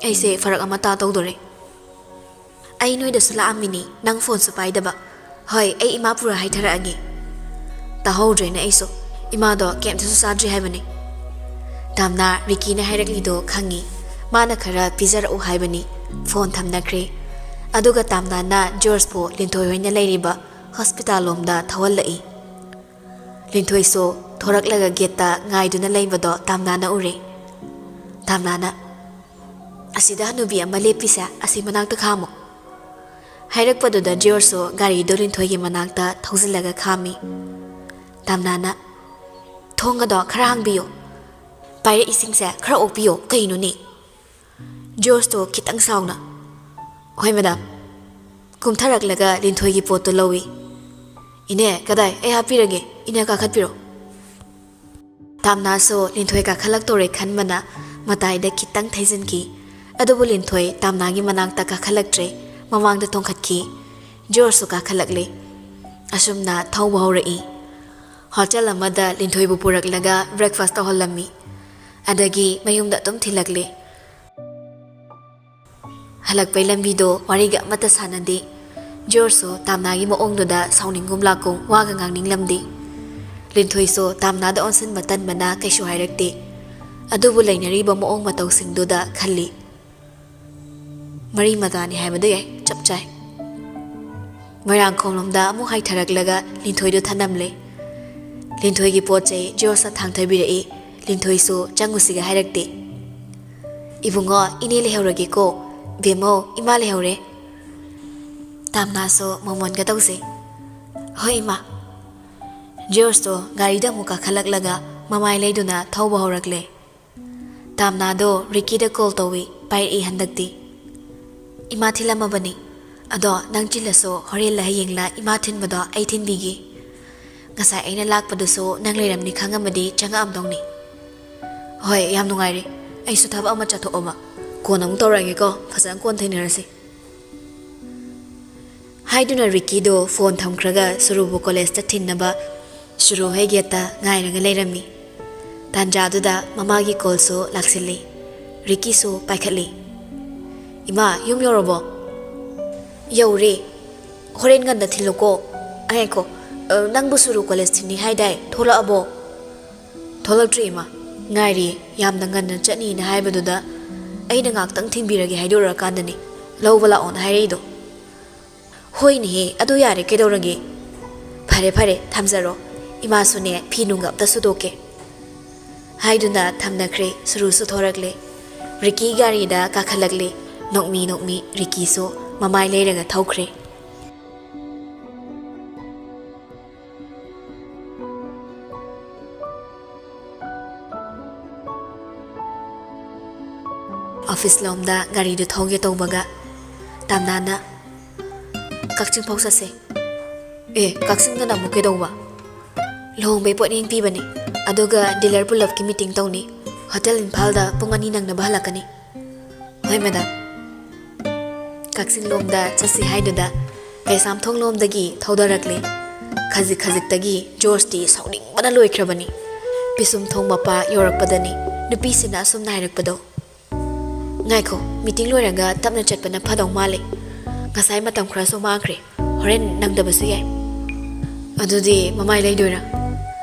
ꯑꯩꯁꯦ ꯐꯔꯛ ꯑꯃ ꯇꯥ ꯇꯧꯗꯣꯔꯦ꯫ ꯑꯩ ꯅꯣꯏꯗꯁꯨ ꯂꯥꯛꯑꯝꯃꯤꯅꯤ, ꯅꯪ ꯐꯣꯟꯁꯨ ꯄꯥꯏꯗꯕ꯫ ꯍꯣꯏ, ꯑꯩ ꯏꯃꯥ ꯄꯨꯔ ꯍꯥꯏꯊꯔꯛꯑꯒꯦ"꯫ ꯇꯥꯍꯧꯗ꯭ꯔꯦꯅꯦ ꯑꯩꯁꯨ꯫ ꯏꯃꯥꯗꯣ ꯀꯩꯝꯇꯁꯨ ꯆꯥꯗ꯭ꯔꯤ ꯍꯥꯏꯕꯅꯤ꯫ ꯇꯥꯝꯅꯥ ꯔꯤꯀꯤꯅ ꯍꯥꯏꯔꯛꯂꯤꯗꯣ ꯈꯪꯉꯤ꯫ ꯃꯥꯅ ꯈꯔ ꯄꯤꯖꯔꯛꯎ ꯍꯥꯏꯕꯅꯤ꯫ ꯐꯣꯟ ꯊꯝꯅꯈ꯭ꯔꯦ꯫ ꯑꯗꯨꯒ ꯇꯥꯝꯅꯥꯅ ꯖꯣꯔꯖꯄꯨ ꯂꯤꯟꯊꯣꯏ ꯍꯣꯏꯅ ꯂꯩꯔꯤꯕ ꯍꯣꯁꯄꯤꯇꯥꯜ ꯂꯣꯝꯗ ꯊꯧꯍꯜꯂꯛꯏ꯫ ꯂꯤꯟꯊꯣꯏꯁꯨ ꯊꯣꯔꯛꯂꯒ ꯒꯦꯠꯇ ꯉꯥꯏꯗꯨꯅ ꯂꯩꯕꯗꯣ ꯇꯥꯝꯅꯥꯅ ꯎꯔꯦ꯫ ꯇꯥꯝꯅꯥꯅ, ꯑꯁꯤꯗ ꯍꯅꯨꯕꯤ ꯑꯃ ꯂꯦꯞꯄꯤꯁꯦ, ꯑꯁꯤ ꯃꯅꯥꯛꯇ ꯈꯥꯝꯃꯣ꯫ ꯍꯥꯏꯔꯛꯄꯗꯨꯗ ꯖꯣꯔꯖꯁꯨ ꯒꯥꯔꯤꯗꯣ ꯂꯤꯟꯊꯣꯏꯒꯤ ꯃꯅꯥꯛꯇ ꯊꯧꯖꯤꯜꯂꯒ ꯈꯥꯝꯃꯤ꯫ ꯇꯥꯝꯅꯥꯅ, "ꯊꯣꯡ ꯑꯗꯣ ꯈꯔ ꯍꯥꯡꯕꯤꯌꯣ, ꯄꯥꯏꯔꯛꯏꯁꯤꯡꯁꯦ ꯈꯔ ꯑꯣꯛꯄꯤꯌꯣ, ꯀꯩꯅꯣꯅꯦ?" ꯖꯣꯔꯖꯇꯣ ꯈꯤꯇꯪ ꯁꯥꯎꯅ, "ꯍꯣꯏ ꯃꯦꯗꯥꯝ"꯫ ꯀꯨꯝꯊꯔꯛꯂꯒ ꯂꯤꯟꯊꯣꯏꯒꯤ ꯄꯣꯠꯇꯨ ꯂꯧꯏ꯫ "ꯏꯅꯦ, ꯀꯗꯥꯏ? ꯑꯩ ꯍꯥꯞꯄꯤꯔꯒꯦ, ꯏꯅꯦ ꯀꯥꯈꯠꯄꯤꯔꯣ"꯫ ꯇꯥꯝꯅꯥꯁꯨ ꯂꯤꯟꯊꯣꯏ ꯀꯥꯈꯠꯂꯛꯇꯣꯔꯦ ꯈꯟꯕꯅ ꯃꯇꯥꯏꯗ ꯈꯤꯇꯪ ꯊꯩꯖꯤꯟꯈꯤ꯫ ꯑꯗꯨꯕꯨ ꯂꯤꯟꯊꯣꯏ ꯇꯥꯝꯅꯥꯒꯤ ꯃꯅꯥꯛꯇ ꯀꯥꯈꯠꯂꯛꯇ꯭ꯔꯦ, ꯃꯃꯥꯡꯗ ꯊꯣꯡꯈꯠꯈꯤ꯫ ꯖꯣꯔꯖꯁꯨ ꯀꯥꯈꯠꯂꯛꯂꯦ꯫ ꯑꯁꯨꯝꯅ ꯊꯧꯕ ꯍꯧꯔꯛꯏ꯫ ꯍꯣꯇꯦꯜ ꯑꯃꯗ ꯂꯤꯟꯊꯣꯏꯕꯨ ꯄꯨꯔꯛꯂꯒ breakfast ꯇꯧꯍꯜꯂꯝꯃꯤ꯫ ꯑꯗꯒꯤ ꯃꯌꯨꯝꯗ ꯑꯗꯨꯝ ꯊꯤꯜꯂꯛꯂꯦ꯫ ꯍꯜꯂꯛꯄꯩ ꯂꯝꯕꯤꯗꯣ ꯋꯥꯔꯤꯒ ꯑꯃꯠꯇ ꯁꯥꯟꯅꯗꯦ꯫ ꯖꯣꯔꯖꯁꯨ ꯇꯥꯝꯅꯥꯒꯤ ꯃꯑꯣꯡꯗꯨꯗ ꯁꯥꯎꯅꯤꯡꯒꯨꯝ ꯂꯥꯛꯀꯨꯝ ꯋꯥꯒ ꯉꯥꯡꯅꯤꯡꯂꯝꯗꯦ꯫ ꯂꯤꯟꯊꯣꯏꯁꯨ ꯇꯥꯝꯅꯥꯗ ꯑꯣꯟꯁꯤꯟꯕ ꯇꯟꯕꯅ ꯀꯩꯁꯨ ꯍꯥꯏꯔꯛꯇꯦ꯫ ꯑꯗꯨꯕꯨ ꯂꯩꯅꯔꯤꯕ ꯃꯑꯣꯡ ꯃꯇꯧꯁꯤꯡꯗꯨꯗ ꯈꯜꯂꯤ꯫ ꯃꯔꯤ ꯃꯇꯥꯅꯤ ꯍꯥꯏꯕꯗꯣ ꯌꯥꯏ, ꯆꯞ ꯆꯥꯏ꯫ ꯃꯣꯏꯔꯥꯡꯈꯣꯝꯂꯣꯝꯗ ꯑꯃꯨꯛ ꯍꯥꯏꯊꯔꯛꯂꯒ ꯂꯤꯟꯊꯣꯏꯗꯨ ꯊꯅꯝꯂꯦ꯫ ꯂꯤꯟꯊꯣꯏꯒꯤ ꯄꯣꯠ ꯆꯩ ꯖꯣꯔꯖꯅ ꯊꯥꯡꯊꯕꯤꯔꯛꯏ꯫ ꯂꯤꯟꯊꯣꯏꯁꯨ ꯆꯪꯉꯨꯁꯤꯒ ꯍꯥꯏꯔꯛꯇꯦ꯫ "ꯏꯕꯨꯡꯉꯣ, ꯏꯅꯦ ꯂꯩꯍꯧꯔꯒꯦꯀꯣ꯫ ꯕꯦꯝꯃꯧ, ꯏꯃꯥ ꯂꯩꯍꯧꯔꯦ"꯫ ꯇꯥꯝꯅꯥꯁꯨ ꯃꯣꯃꯣꯟꯒ ꯇꯧꯁꯦ꯫ "ꯍꯣꯏ ꯏꯃꯥ"꯫ ꯖꯣꯔꯖꯇꯣ ꯒꯥꯔꯤꯗ ꯑꯃꯨꯛ ꯀꯥꯈꯠꯂꯛꯂꯒ ꯃꯃꯥꯏ ꯂꯩꯗꯨꯅ ꯊꯧꯕ ꯍꯧꯔꯛꯂꯦ꯫ ꯇꯥꯝꯅꯥꯗꯣ ꯔꯤꯀꯤꯗ call ꯇꯧꯏ, ꯄꯥꯏꯔꯛꯏ ꯍꯟꯗꯛꯇꯤ꯫ "ꯏꯃꯥ ꯊꯤꯜꯂꯝꯃꯕꯅꯤ꯫ ꯑꯗꯣ ꯅꯪ ꯆꯤꯜꯂꯁꯨ ꯍꯣꯔꯦꯟꯂ ꯍꯌꯦꯡꯂ ꯏꯃꯥ ꯊꯤꯟꯕꯗꯣ ꯑꯩ ꯊꯤꯟꯕꯤꯒꯦ꯫ ꯉꯁꯥꯏ ꯑꯩꯅ ꯂꯥꯛꯄꯗꯨꯁꯨ ꯅꯪ ꯂꯩꯔꯝꯅꯤ ꯈꯪꯉꯝꯃꯗꯤ ꯆꯪꯉꯛꯑꯝꯗꯧꯅꯤ"꯫ "ꯍꯣꯏ, ꯌꯥꯝ ꯅꯨꯡꯉꯥꯏꯔꯦ꯫ ꯑꯩꯁꯨ ꯊꯕꯛ ꯑꯃ ꯆꯠꯊꯣꯛꯑꯕ꯫ ꯀꯣꯟꯅ ꯑꯃꯨꯛ ꯇꯧꯔꯛꯑꯒꯦꯀꯣ꯫ ꯐꯖꯅ ꯀꯣꯟ ꯊꯦꯡꯅꯔꯁꯤ"꯫ ꯍꯥꯏꯗꯨꯅ ꯔꯤꯀꯤꯗꯣ phone ꯊꯝꯈ꯭ꯔꯒ ꯁꯨꯔꯨꯕꯨ collegeꯇ ꯊꯤꯟꯅꯕ ꯁꯨꯔꯨ ꯍꯣꯏ gateꯇ ꯉꯥꯏꯔꯒ ꯂꯩꯔꯝꯃꯤ꯫ ꯇꯥꯟꯖꯥꯗꯨꯗ ꯃꯃꯥꯒꯤ callꯁꯨ ꯂꯥꯛꯁꯤꯜꯂꯤ꯫ ꯔꯤꯀꯤꯁꯨ ꯄꯥꯏꯈꯠꯂꯤ꯫ "ꯏꯃꯥ, ꯌꯨꯝ ꯌꯧꯔꯕꯣ?" "ꯌꯧꯔꯦ꯫ ꯍꯣꯔꯦꯟ ꯉꯟꯅ ꯊꯤꯜꯂꯨꯀꯣ꯫ ꯉꯥꯏꯈꯣ, ꯑ, ꯅꯪꯕꯨ ꯁꯨꯔꯨ college ꯊꯤꯟꯅꯤ ꯍꯥꯏꯗꯥꯏ? ꯊꯣꯛꯂꯛꯑꯕꯣ?" "ꯊꯣꯛꯂꯛꯇ꯭ꯔꯤ ꯏꯃꯥ, ꯉꯥꯏꯔꯤꯌꯦ꯫ ꯌꯥꯝꯅ ꯉꯟꯅ ꯆꯠꯅꯤꯅ ꯍꯥꯏꯕꯗꯨꯗ ꯑꯩꯅ ꯉꯥꯛꯇꯪ ꯊꯤꯟꯕꯤꯔꯒꯦ ꯍꯥꯏꯗꯣꯔꯛꯑꯀꯥꯟꯗꯅꯤ ꯂꯧꯕ ꯂꯥꯛꯑꯣꯅ ꯍꯥꯏꯔꯛꯏꯗꯣ"꯫ "ꯍꯣꯏꯅꯦꯍꯦ, ꯑꯗꯨ ꯌꯥꯔꯦ, ꯀꯩꯗꯧꯔꯒꯦ? ꯐꯔꯦ ꯐꯔꯦ, ꯊꯝꯖꯔꯣ꯫ ꯏꯃꯥꯁꯨꯅꯦ, ꯐꯤ ꯅꯨꯡꯒ ꯑꯝꯇ ꯁꯨꯗꯣꯛꯀꯦ"꯫ ꯍꯥꯏꯗꯨꯅ ꯊꯝꯅꯈ꯭ꯔꯦ꯫ ꯁꯨꯔꯨꯁꯨ ꯊꯣꯔꯛꯂꯦ꯫ ꯔꯤꯀꯤ ꯒꯥꯔꯤꯗ ꯀꯥꯈꯠꯂꯛꯂꯦ꯫ ꯅꯣꯛꯃꯤ ꯅꯣꯛꯃꯤ ꯔꯤꯀꯤꯁꯨ ꯃꯃꯥꯏ ꯂꯩꯔꯒ ꯊꯧꯈ꯭ꯔꯦ꯫ ꯑꯣꯐꯤꯁ ꯂꯣꯝꯗ ꯒꯥꯔꯤꯗꯨ ꯊꯧꯒꯦ ꯇꯧꯕꯒ ꯇꯥꯝꯅꯥꯅ, "ꯀꯛꯆꯤꯡ ꯐꯥꯎ ꯆꯠꯁꯦ꯫" "ꯑꯦ, ꯀꯛꯆꯤꯡꯗꯅ ꯑꯃꯨꯛ ꯀꯩꯗꯧꯕ?" "ꯂꯨꯍꯣꯡꯕꯩ ꯄꯣꯠꯌꯦꯡ ꯄꯤꯕꯅꯤ, ꯑꯗꯨꯒ ꯗꯤꯂꯔ ꯄꯨꯂꯞꯀꯤ ꯃꯤꯇꯤꯡ ꯇꯧꯅꯤ꯫ ꯍꯣꯇꯦꯜ ꯏꯝꯐꯥꯜꯗ ꯄꯨꯡ ꯑꯅꯤ ꯅꯪꯅꯕ ꯍꯜꯂꯛꯀꯅꯤ꯫" "ꯍꯣꯏ ꯃꯦꯗꯥꯝ꯫" ꯀꯛꯆꯤꯡ ꯂꯣꯝꯗ ꯆꯠꯁꯤ ꯍꯥꯏꯗꯨꯗ ꯀꯩꯁꯥꯝꯊꯣꯡ ꯂꯣꯝꯗꯒꯤ ꯊꯧꯗꯔꯛꯂꯦ꯫ ꯈꯖꯤꯛ ꯈꯖꯤꯛꯇꯒꯤ ꯖꯣꯔꯖꯇꯤ ꯁꯥꯎꯅꯤꯡꯕꯅ ꯂꯣꯏꯈ꯭ꯔꯕꯅꯤ꯫ ꯄꯤꯁꯨꯝ ꯊꯣꯡ ꯃꯄꯥ ꯌꯧꯔꯛꯄꯗꯅꯤ ꯅꯨꯄꯤꯁꯤꯅ ꯑꯁꯨꯝꯅ ꯍꯥꯏꯔꯛꯄꯗꯣ, "ꯉꯥꯏꯈꯣ, ꯃꯤꯇꯤꯡ ꯂꯣꯏꯔꯒ ꯇꯞꯅ ꯆꯠꯄꯅ ꯐꯗꯧ ꯃꯥꯜꯂꯦ꯫ ꯉꯁꯥꯏ ꯃꯇꯝ ꯈꯔꯁꯨ ꯃꯥꯡꯈ꯭ꯔꯦ, ꯍꯣꯔꯦꯟ ꯅꯪꯗꯕꯁꯨ ꯌꯥꯏ꯫" "ꯑꯗꯨꯗꯤ ꯃꯃꯥꯏ ꯂꯩꯗꯣꯏꯔꯥ?"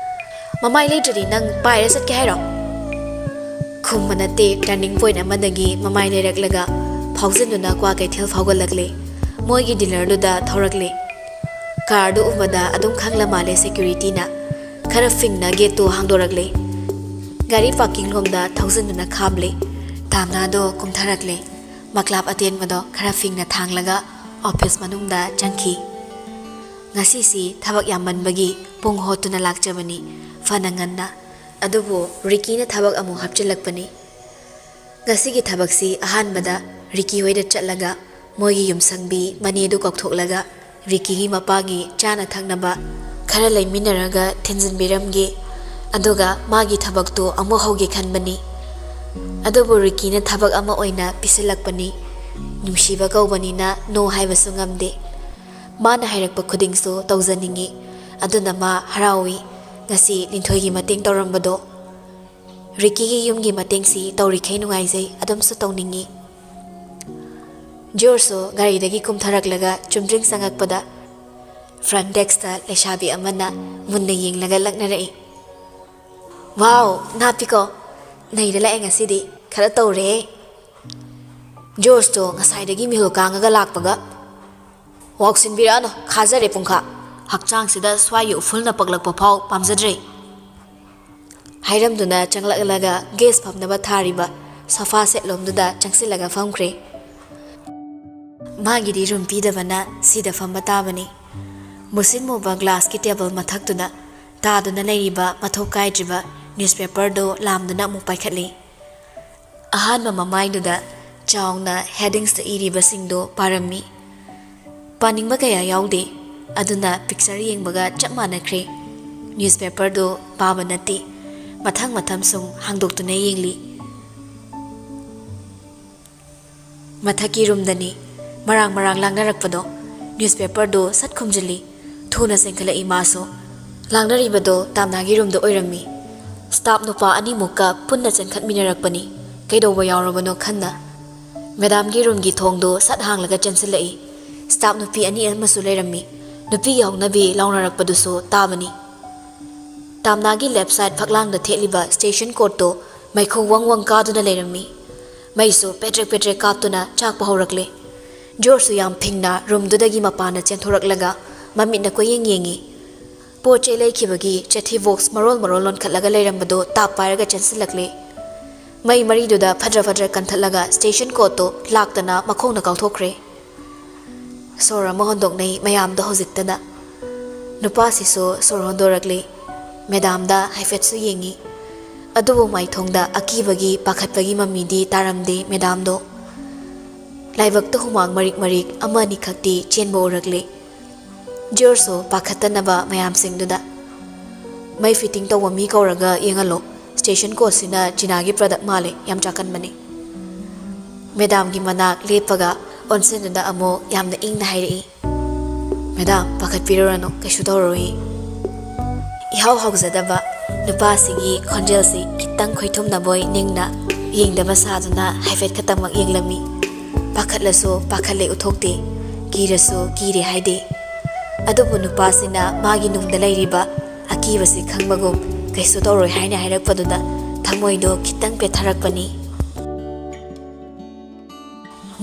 "ꯃꯃꯥꯏ ꯂꯩꯗ꯭ꯔꯗꯤ ꯅꯪ ꯄꯥꯏꯔ ꯆꯠꯀꯦ ꯍꯥꯏꯔꯣ?" ꯈꯨꯝꯕ ꯅꯠꯇꯦ, ꯇꯔꯅꯤꯡ ꯄꯣꯏꯟꯠ ꯑꯃꯗꯒꯤ ꯃꯃꯥꯏ ꯂꯩꯔꯛꯂꯒ ꯐꯥꯎꯖꯤꯟꯗꯨꯅ ꯀ꯭ꯋꯥꯀꯩꯊꯦꯜ ꯐꯥꯎꯒꯠꯂꯛꯂꯦ꯫ ꯃꯣꯏꯒꯤ ꯗꯤꯂꯔꯗꯨꯗ ꯊꯧꯔꯛꯂꯦ꯫ ꯀꯥꯔꯗꯨ ꯎꯕꯗ ꯑꯗꯨꯝ ꯈꯪꯂ ꯃꯥꯜꯂꯦ ꯁꯦꯀ꯭ꯌꯨꯔꯤꯇꯤꯅ꯫ ꯈꯔ ꯐꯤꯡꯅ ꯒꯦꯠꯇꯨ ꯍꯥꯡꯗꯣꯔꯛꯂꯦ꯫ ꯒꯥꯔꯤ ꯄꯥꯔꯀꯤꯡ ꯂꯣꯝꯗ ꯊꯧꯖꯤꯟꯗꯨꯅ ꯈꯥꯝꯂꯦ꯫ ꯇꯥꯝꯅꯥꯗꯣ ꯀꯨꯝꯊꯔꯛꯂꯦ꯫ ꯃꯀ꯭ꯂꯥꯞ ꯑꯇꯦꯟꯕꯗꯣ ꯈꯔ ꯐꯤꯡꯅ ꯊꯥꯡꯂꯒ ꯑꯣꯐꯤꯁ ꯃꯅꯨꯡꯗ ꯆꯪꯈꯤ꯫ ꯉꯁꯤꯁꯤ ꯊꯕꯛ ꯌꯥꯝꯃꯟꯕꯒꯤ ꯄꯨꯡ ꯍꯣꯠꯇꯨꯅ ꯂꯥꯛꯆꯕꯅꯤ, ꯐꯅ ꯉꯟꯅ꯫ ꯑꯗꯨꯕꯨ ꯔꯤꯀꯤꯅ ꯊꯕꯛ ꯑꯃꯨꯛ ꯍꯥꯞꯆꯤꯜꯂꯛꯄꯅꯤ꯫ ꯉꯁꯤꯒꯤ ꯊꯕꯛꯁꯤ ꯑꯍꯥꯟꯕꯗ ꯔꯤꯀꯤ ꯍꯣꯏꯗ ꯆꯠꯂꯒ ꯃꯣꯏꯒꯤ ꯌꯨꯝꯁꯪꯕꯤ ꯃꯅꯦꯗꯨ ꯀꯧꯊꯣꯛꯂꯒ ꯔꯤꯀꯤꯒꯤ ꯃꯄꯥꯒꯤ ꯆꯥꯅ ꯊꯛꯅꯕ ꯈꯔ ꯂꯩꯃꯤꯟꯅꯔꯒ ꯊꯤꯟꯖꯤꯟꯕꯤꯔꯝꯒꯦ꯫ ꯑꯗꯨꯒ ꯃꯥꯒꯤ ꯊꯕꯛꯇꯨ ꯑꯃꯨꯛ ꯍꯧꯒꯦ ꯈꯟꯕꯅꯤ꯫ ꯑꯗꯨꯕꯨ ꯔꯤꯀꯤꯅ ꯊꯕꯛ ꯑꯃ ꯑꯣꯏꯅ ꯄꯤꯁꯤꯜꯂꯛꯄꯅꯤ꯫ ꯅꯨꯡꯁꯤꯕ ꯀꯧꯕꯅꯤꯅ no ꯍꯥꯏꯕꯁꯨ ꯉꯝꯗꯦ꯫ ꯃꯥꯅ ꯍꯥꯏꯔꯛꯄ ꯈꯨꯗꯤꯡꯁꯨ ꯇꯧꯖꯅꯤꯡꯏ꯫ ꯑꯗꯨꯅ ꯃꯥ ꯍꯔꯥꯎꯏ꯫ ꯉꯁꯤ ꯂꯤꯟꯊꯣꯏꯒꯤ ꯃꯇꯦꯡ ꯇꯧꯔꯝꯕꯗꯣ꯫ ꯔꯤꯀꯤꯒꯤ ꯌꯨꯝꯒꯤ ꯃꯇꯦꯡꯁꯤ ꯇꯧꯔꯤꯈꯩ ꯅꯨꯡꯉꯥꯏꯖꯩ, ꯑꯗꯨꯝꯁꯨ ꯇꯧꯅꯤꯡꯏ꯫ ꯖꯣꯔꯖꯁꯨ ꯒꯥꯔꯤꯗꯒꯤ ꯀꯨꯝꯊꯔꯛꯂꯒ ꯆꯨꯝꯗ꯭ꯔꯤꯡ ꯆꯪꯉꯛꯄꯗ ꯐ꯭ꯔꯟ ꯗꯦꯛꯁꯇ ꯂꯩꯁꯥꯕꯤ ꯑꯃꯅ ꯃꯨꯟꯅ ꯌꯦꯡꯂꯒ ꯂꯛꯅꯔꯛꯏ꯫ "ꯋꯥꯎ, ꯅꯥꯞꯄꯤꯀꯣ꯫ ꯅꯩꯔ ꯂꯥꯛꯑꯦ ꯉꯁꯤꯗꯤ꯫ ꯈꯔ ꯇꯧꯔꯦ꯫" ꯖꯣꯔꯖꯇꯣ ꯉꯁꯥꯏꯗꯒꯤ ꯃꯤꯍꯨꯜ ꯀꯥꯡꯉꯒ ꯂꯥꯛꯄꯒ, "ꯋꯥꯎꯁꯤꯟꯕꯤꯔꯛꯑꯅꯨ, ꯈꯥꯖꯔꯦ ꯄꯨꯡꯈꯥ꯫ ꯍꯛꯆꯥꯡꯁꯤꯗ ꯁ꯭ꯋꯥꯏꯒꯤ ꯎꯐꯨꯜꯅ ꯄꯛꯂꯛꯄ ꯐꯥꯎ ꯄꯥꯝꯖꯗ꯭ꯔꯦ꯫" ꯍꯥꯏꯔꯝꯗꯨꯅ ꯆꯪꯂꯛꯂꯒ ꯒꯦꯁ ꯐꯝꯅꯕ ꯊꯥꯔꯤꯕ ꯁꯣꯐꯥ ꯁꯦꯠꯂꯣꯝꯗꯨꯗ ꯆꯪꯁꯤꯜꯂꯒ ꯐꯝꯈ꯭ꯔꯦ꯫ ꯃꯥꯒꯤꯗꯤ ꯔꯨꯝ ꯄꯤꯗꯕꯅ ꯁꯤꯗ ꯐꯝꯕ ꯇꯥꯕꯅꯤ꯫ ꯃꯨꯁꯤꯟ ꯃꯨꯕ ꯒ꯭ꯂꯥꯁꯀꯤ ꯇꯦꯕꯜ ꯃꯊꯛꯇꯨꯗ ꯇꯥꯗꯨꯅ ꯂꯩꯔꯤꯕ ꯃꯊꯧ ꯀꯥꯏꯗ꯭ꯔꯤꯕ ꯅ꯭ꯌꯨꯁꯄꯦꯄꯔꯗꯨ ꯂꯥꯝꯗꯨꯅ ꯑꯃꯨꯛ ꯄꯥꯏꯈꯠꯂꯤ꯫ ꯑꯍꯥꯟꯕ ꯃꯃꯥꯏꯗꯨꯗ ꯆꯥꯎꯅ ꯍꯦꯗꯤꯡꯁꯇ ꯏꯔꯤꯕꯁꯤꯡꯗꯨ ꯄꯥꯔꯝꯃꯤ꯫ ꯄꯥꯅꯤꯡꯕ ꯀꯌꯥ ꯌꯥꯎꯗꯦ, ꯑꯗꯨꯅ ꯄꯤꯛꯆꯔ ꯌꯦꯡꯕꯒ ꯆꯞ ꯃꯥꯟꯅꯈ꯭ꯔꯦ꯫ ꯅ꯭ꯌꯨꯁꯄꯦꯄꯔꯗꯨ ꯄꯥꯕ ꯅꯠꯇꯦ, ꯃꯊꯪ ꯃꯊꯪ ꯁꯨꯝ ꯍꯥꯡꯗꯣꯛꯇꯨꯅ ꯌꯦꯡꯂꯤ꯫ ꯃꯊꯛꯀꯤ ꯔꯨꯝꯗꯅꯤ ꯃꯔꯥꯡ ꯃꯔꯥꯡ ꯂꯥꯡꯅꯔꯛꯄꯗꯣ꯫ ꯅ꯭ꯌꯨꯁꯄꯦꯄꯔꯗꯨ ꯁꯠ ꯈꯨꯝꯖꯤꯜꯂꯤ꯫ ꯊꯨꯅ ꯆꯦꯟꯈꯠꯂꯛꯏ ꯃꯥꯁꯨ꯫ ꯂꯥꯡꯅꯔꯤꯕꯗꯣ ꯇꯥꯝꯅꯥꯒꯤ ꯔꯨꯝꯗ ꯑꯣꯏꯔꯝꯃꯤ꯫ ꯁ꯭ꯇꯥꯐ ꯅꯨꯄꯥ ꯑꯅꯤꯃꯨꯛꯀ ꯄꯨꯟꯅ ꯆꯦꯟꯈꯠꯃꯤꯟꯅꯔꯛꯄꯅꯤ꯫ ꯀꯩꯗꯧꯕ ꯌꯥꯎꯔꯕꯅꯣ ꯈꯟꯅ꯫ ꯃꯦꯗꯥꯝꯒꯤ ꯔꯨꯝꯒꯤ ꯊꯣꯡꯗꯣ ꯁꯠ ꯍꯥꯡꯂꯒ ꯆꯦꯟꯁꯤꯜꯂꯛꯏ꯫ ꯁ꯭ꯇꯥꯐ ꯅꯨꯄꯤ ꯑꯅꯤ ꯑꯃꯁꯨ ꯂꯩꯔꯝꯃꯤ꯫ ꯅꯨꯄꯤꯒꯤ ꯍꯧꯅꯕꯤ ꯂꯥꯎꯅꯔꯛꯄꯗꯨꯁꯨ ꯇꯥꯕꯅꯤ꯫ ꯇꯥꯝꯅꯥꯒꯤ ꯂꯦꯐ ꯁꯥꯏꯗ ꯐꯛꯂꯥꯡꯗ ꯊꯦꯠꯂꯤꯕ ꯁ꯭ꯇꯦꯁꯟ ꯀꯣꯔꯠꯇꯣ ꯃꯩꯈꯨ ꯋꯪ ꯋꯪ ꯀꯥꯗꯨꯅ ꯂꯩꯔꯝꯃꯤ꯫ ꯃꯩꯁꯨ ꯄꯦꯗ꯭ꯔꯦꯛ ꯄꯦꯗ꯭ꯔꯦꯛ ꯀꯥꯞꯇꯨꯅ ꯆꯥꯛꯄ ꯍꯧꯔꯛꯂꯦ꯫ ꯖꯣꯔꯖꯁꯨ ꯌꯥꯝ ꯐꯤꯡꯅ ꯔꯨꯝꯗꯨꯗꯒꯤ ꯃꯄꯥꯟꯗ ꯆꯦꯟꯊꯣꯔꯛꯂꯒ ꯃꯃꯤꯠꯅ ꯀꯣꯏꯌꯦꯡ ꯌꯦꯡꯉꯤ꯫ ꯄꯣꯠ ꯆꯩ ꯂꯩꯈꯤꯕꯒꯤ ꯆꯦꯊꯤ ꯕꯣꯛꯁ ꯃꯔꯣꯜ ꯃꯔꯣꯜ ꯂꯣꯟꯈꯠꯂꯒ ꯂꯩꯔꯝꯕꯗꯨ ꯇꯥꯞ ꯄꯥꯏꯔꯒ ꯆꯦꯟꯁꯤꯜꯂꯛꯂꯦ꯫ ꯃꯩ ꯃꯔꯤꯗꯨꯗ ꯐꯗ꯭ꯔ ꯐꯗ꯭ꯔ ꯀꯟꯊꯠꯂꯒ ꯁ꯭ꯇꯦꯁꯟ ꯀꯣꯔꯠꯇꯣ ꯂꯥꯛꯇꯅ ꯃꯈꯣꯡꯅ ꯀꯥꯎꯊꯣꯛꯈ꯭ꯔꯦ꯫ ꯁꯣꯔ ꯑꯃ ꯍꯣꯟꯗꯣꯛꯅꯩ ꯃꯌꯥꯝꯗꯣ ꯍꯧꯖꯤꯛꯇꯗ꯫ ꯅꯨꯄꯥꯁꯤꯁꯨ ꯁꯣꯔ ꯍꯣꯟꯗꯣꯔꯛꯂꯤ꯫ ꯃꯦꯗꯥꯝꯗ ꯍꯥꯏꯐꯦꯠꯁꯨ ꯌꯦꯡꯉꯤ꯫ ꯑꯗꯨꯕꯨ ꯃꯥꯏꯊꯣꯡꯗ ꯑꯀꯤꯕꯒꯤ, ꯄꯥꯈꯠꯄꯒꯤ ꯃꯃꯤꯗꯤ ꯇꯥꯔꯝꯗꯦ ꯃꯦꯗꯥꯝꯗꯣ꯫ ꯂꯥꯏꯕꯛꯇ ꯍꯨꯃꯥꯡ ꯃꯔꯤꯛ ꯃꯔꯤꯛ ꯑꯃ ꯑꯅꯤꯈꯛꯇꯤ ꯆꯦꯟꯕ ꯎꯔꯛꯂꯤ꯫ ꯖꯣꯔꯖꯁꯨ ꯄꯥꯈꯠꯇꯅꯕ ꯃꯌꯥꯝꯁꯤꯡꯗꯨꯗ, "ꯃꯩ ꯐꯤꯠꯇꯤꯡ ꯇꯧꯕ ꯃꯤ ꯀꯧꯔꯒ ꯌꯦꯡꯍꯜꯂꯣ꯫ ꯁ꯭ꯇꯦꯁꯟ ꯀꯣꯔꯠꯁꯤꯅ ꯆꯤꯅꯥꯒꯤ ꯄ꯭ꯔꯗꯛ ꯃꯥꯜꯂꯦ, ꯌꯥꯝ ꯆꯥꯛꯀꯟꯕꯅꯦ꯫" ꯃꯦꯗꯥꯝꯒꯤ ꯃꯅꯥꯛ ꯂꯦꯞꯄꯒ ꯑꯣꯟꯁꯤꯟꯗꯨꯅ ꯑꯃꯨꯛ ꯌꯥꯝꯅ ꯏꯪꯅ ꯍꯥꯏꯔꯛꯏ, "ꯃꯦꯗꯥꯝ, ꯄꯥꯈꯠꯄꯤꯔꯨꯔꯅꯨ, ꯀꯩꯁꯨ ꯇꯧꯔꯔꯣꯏꯌꯦ꯫" ꯏꯍꯥꯎ ꯍꯥꯎꯖꯗꯕ ꯅꯨꯄꯥꯁꯤꯒꯤ ꯈꯣꯟꯖꯦꯜꯁꯤ ꯈꯤꯇꯪ ꯈꯣꯏꯊꯨꯝꯅꯕꯣꯏ ꯅꯤꯡꯅ ꯌꯦꯡꯗꯕ ꯁꯥꯗꯨꯅ ꯍꯥꯏꯐꯦꯠ ꯈꯛꯇꯃꯛ ꯌꯦꯡꯂꯝꯃꯤ꯫ ꯄꯥꯈꯠꯂꯁꯨ ꯄꯥꯈꯠꯂꯦ ꯎꯠꯊꯣꯛꯇꯦ, ꯀꯤꯔꯁꯨ ꯀꯤꯔꯦ ꯍꯥꯏꯗꯦ꯫ ꯑꯗꯨꯕꯨ ꯅꯨꯄꯥꯁꯤꯅ ꯃꯥꯒꯤ ꯅꯨꯡꯗ ꯂꯩꯔꯤꯕ ꯑꯀꯤꯕꯁꯤ ꯈꯪꯕꯒꯨꯝ ꯀꯩꯁꯨ ꯇꯧꯔꯣꯏ ꯍꯥꯏꯅ ꯍꯥꯏꯔꯛꯄꯗꯨꯗ ꯊꯃꯣꯏꯗꯣ ꯈꯤꯇꯪ ꯄꯦꯠꯊꯔꯛꯄꯅꯤ꯫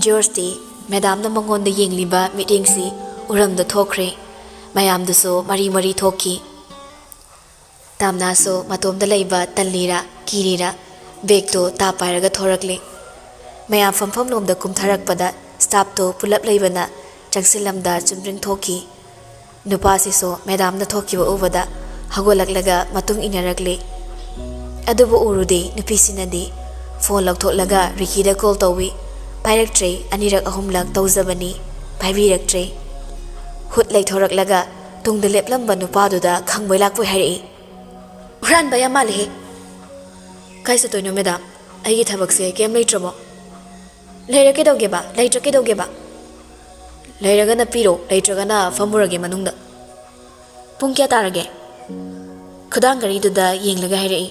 ꯖꯣꯔꯖꯇꯤ ꯃꯦꯗꯥꯝꯅ ꯃꯉꯣꯟꯗ ꯌꯦꯡꯂꯤꯕ ꯃꯤꯠꯌꯦꯡꯁꯤ ꯎꯔꯝꯗ ꯊꯣꯛꯈ꯭ꯔꯦ꯫ ꯃꯌꯥꯝꯗꯨꯁꯨ ꯃꯔꯤ ꯃꯔꯤ ꯊꯣꯛꯈꯤ꯫ ꯇꯥꯝꯅꯥꯁꯨ ꯃꯇꯣꯝꯗ ꯂꯩꯕ ꯇꯜꯂꯤꯔꯥ ꯀꯤꯔꯤꯔꯥ ꯕꯦꯒꯇꯨ ꯇꯥ ꯄꯥꯏꯔꯒ ꯊꯣꯔꯛꯂꯤ꯫ ꯃꯌꯥꯝ ꯐꯝꯐꯝ ꯂꯣꯝꯗ ꯀꯨꯝꯊꯔꯛꯄꯗ ꯁ꯭ꯇꯥꯐꯇꯨ ꯄꯨꯂꯞ ꯂꯩꯕꯅ ꯆꯪꯁꯤꯜꯂꯝꯗ ꯆꯨꯝꯗ꯭ꯔꯤꯡ ꯊꯣꯛꯈꯤ꯫ ꯅꯨꯄꯥꯁꯤꯁꯨ ꯃꯦꯗꯥꯝꯅ ꯊꯣꯛꯈꯤꯕ ꯎꯕꯗ ꯍꯧꯒꯠꯂꯛꯂꯒ ꯃꯇꯨꯡ ꯏꯟꯅꯔꯛꯂꯤ꯫ ꯑꯗꯨꯕꯨ ꯎꯔꯨꯗꯦ, ꯅꯨꯄꯤꯁꯤꯅꯗꯤ ꯐꯣꯟ ꯂꯧꯊꯣꯛꯂꯒ ꯔꯤꯀꯤꯗ ꯀꯣꯜ ꯇꯧꯏ꯫ ꯄꯥꯏꯔꯛꯇ꯭ꯔꯦ, ꯑꯅꯤꯔꯛ ꯑꯍꯨꯝꯂꯛ ꯇꯧꯖꯕꯅꯤ, ꯄꯥꯏꯕꯤꯔꯛꯇ꯭ꯔꯦ꯫ ꯍꯨꯠ ꯂꯩꯊꯣꯔꯛꯂꯒ ꯇꯨꯡꯗ ꯂꯦꯞꯂꯝꯕ ꯅꯨꯄꯥꯗꯨꯗ ꯈꯪꯕꯣꯏ ꯂꯥꯛꯄꯣꯏ ꯍꯥꯏꯔꯛꯏ, "ꯍꯨꯔꯥꯟꯕ ꯌꯥꯝ ꯃꯥꯜꯂꯦꯍꯦ꯫ ꯀꯥꯏ ꯆꯠꯇꯣꯏꯅꯣ ꯃꯦꯗꯥꯝ? ꯑꯩꯒꯤ ꯊꯕꯛꯁꯦ ꯀꯩꯝ ꯂꯩꯇ꯭ꯔꯕꯣ?" "ꯂꯩꯔ ꯀꯩꯗꯧꯒꯦꯕ? ꯂꯩꯇ꯭ꯔ ꯀꯩꯗꯧꯒꯦꯕ? ꯂꯩꯔꯒꯅ ꯄꯤꯔꯣ, ꯂꯩꯇ꯭ꯔꯒꯅ ꯐꯝꯃꯨꯔꯒꯦ ꯃꯅꯨꯡꯗ꯫ ꯄꯨꯡ ꯀꯌꯥ ꯇꯥꯔꯒꯦ?" ꯈꯨꯗꯥꯡ ꯘꯔꯤꯗꯨꯗ ꯌꯦꯡꯂꯒ ꯍꯥꯏꯔꯛꯏ,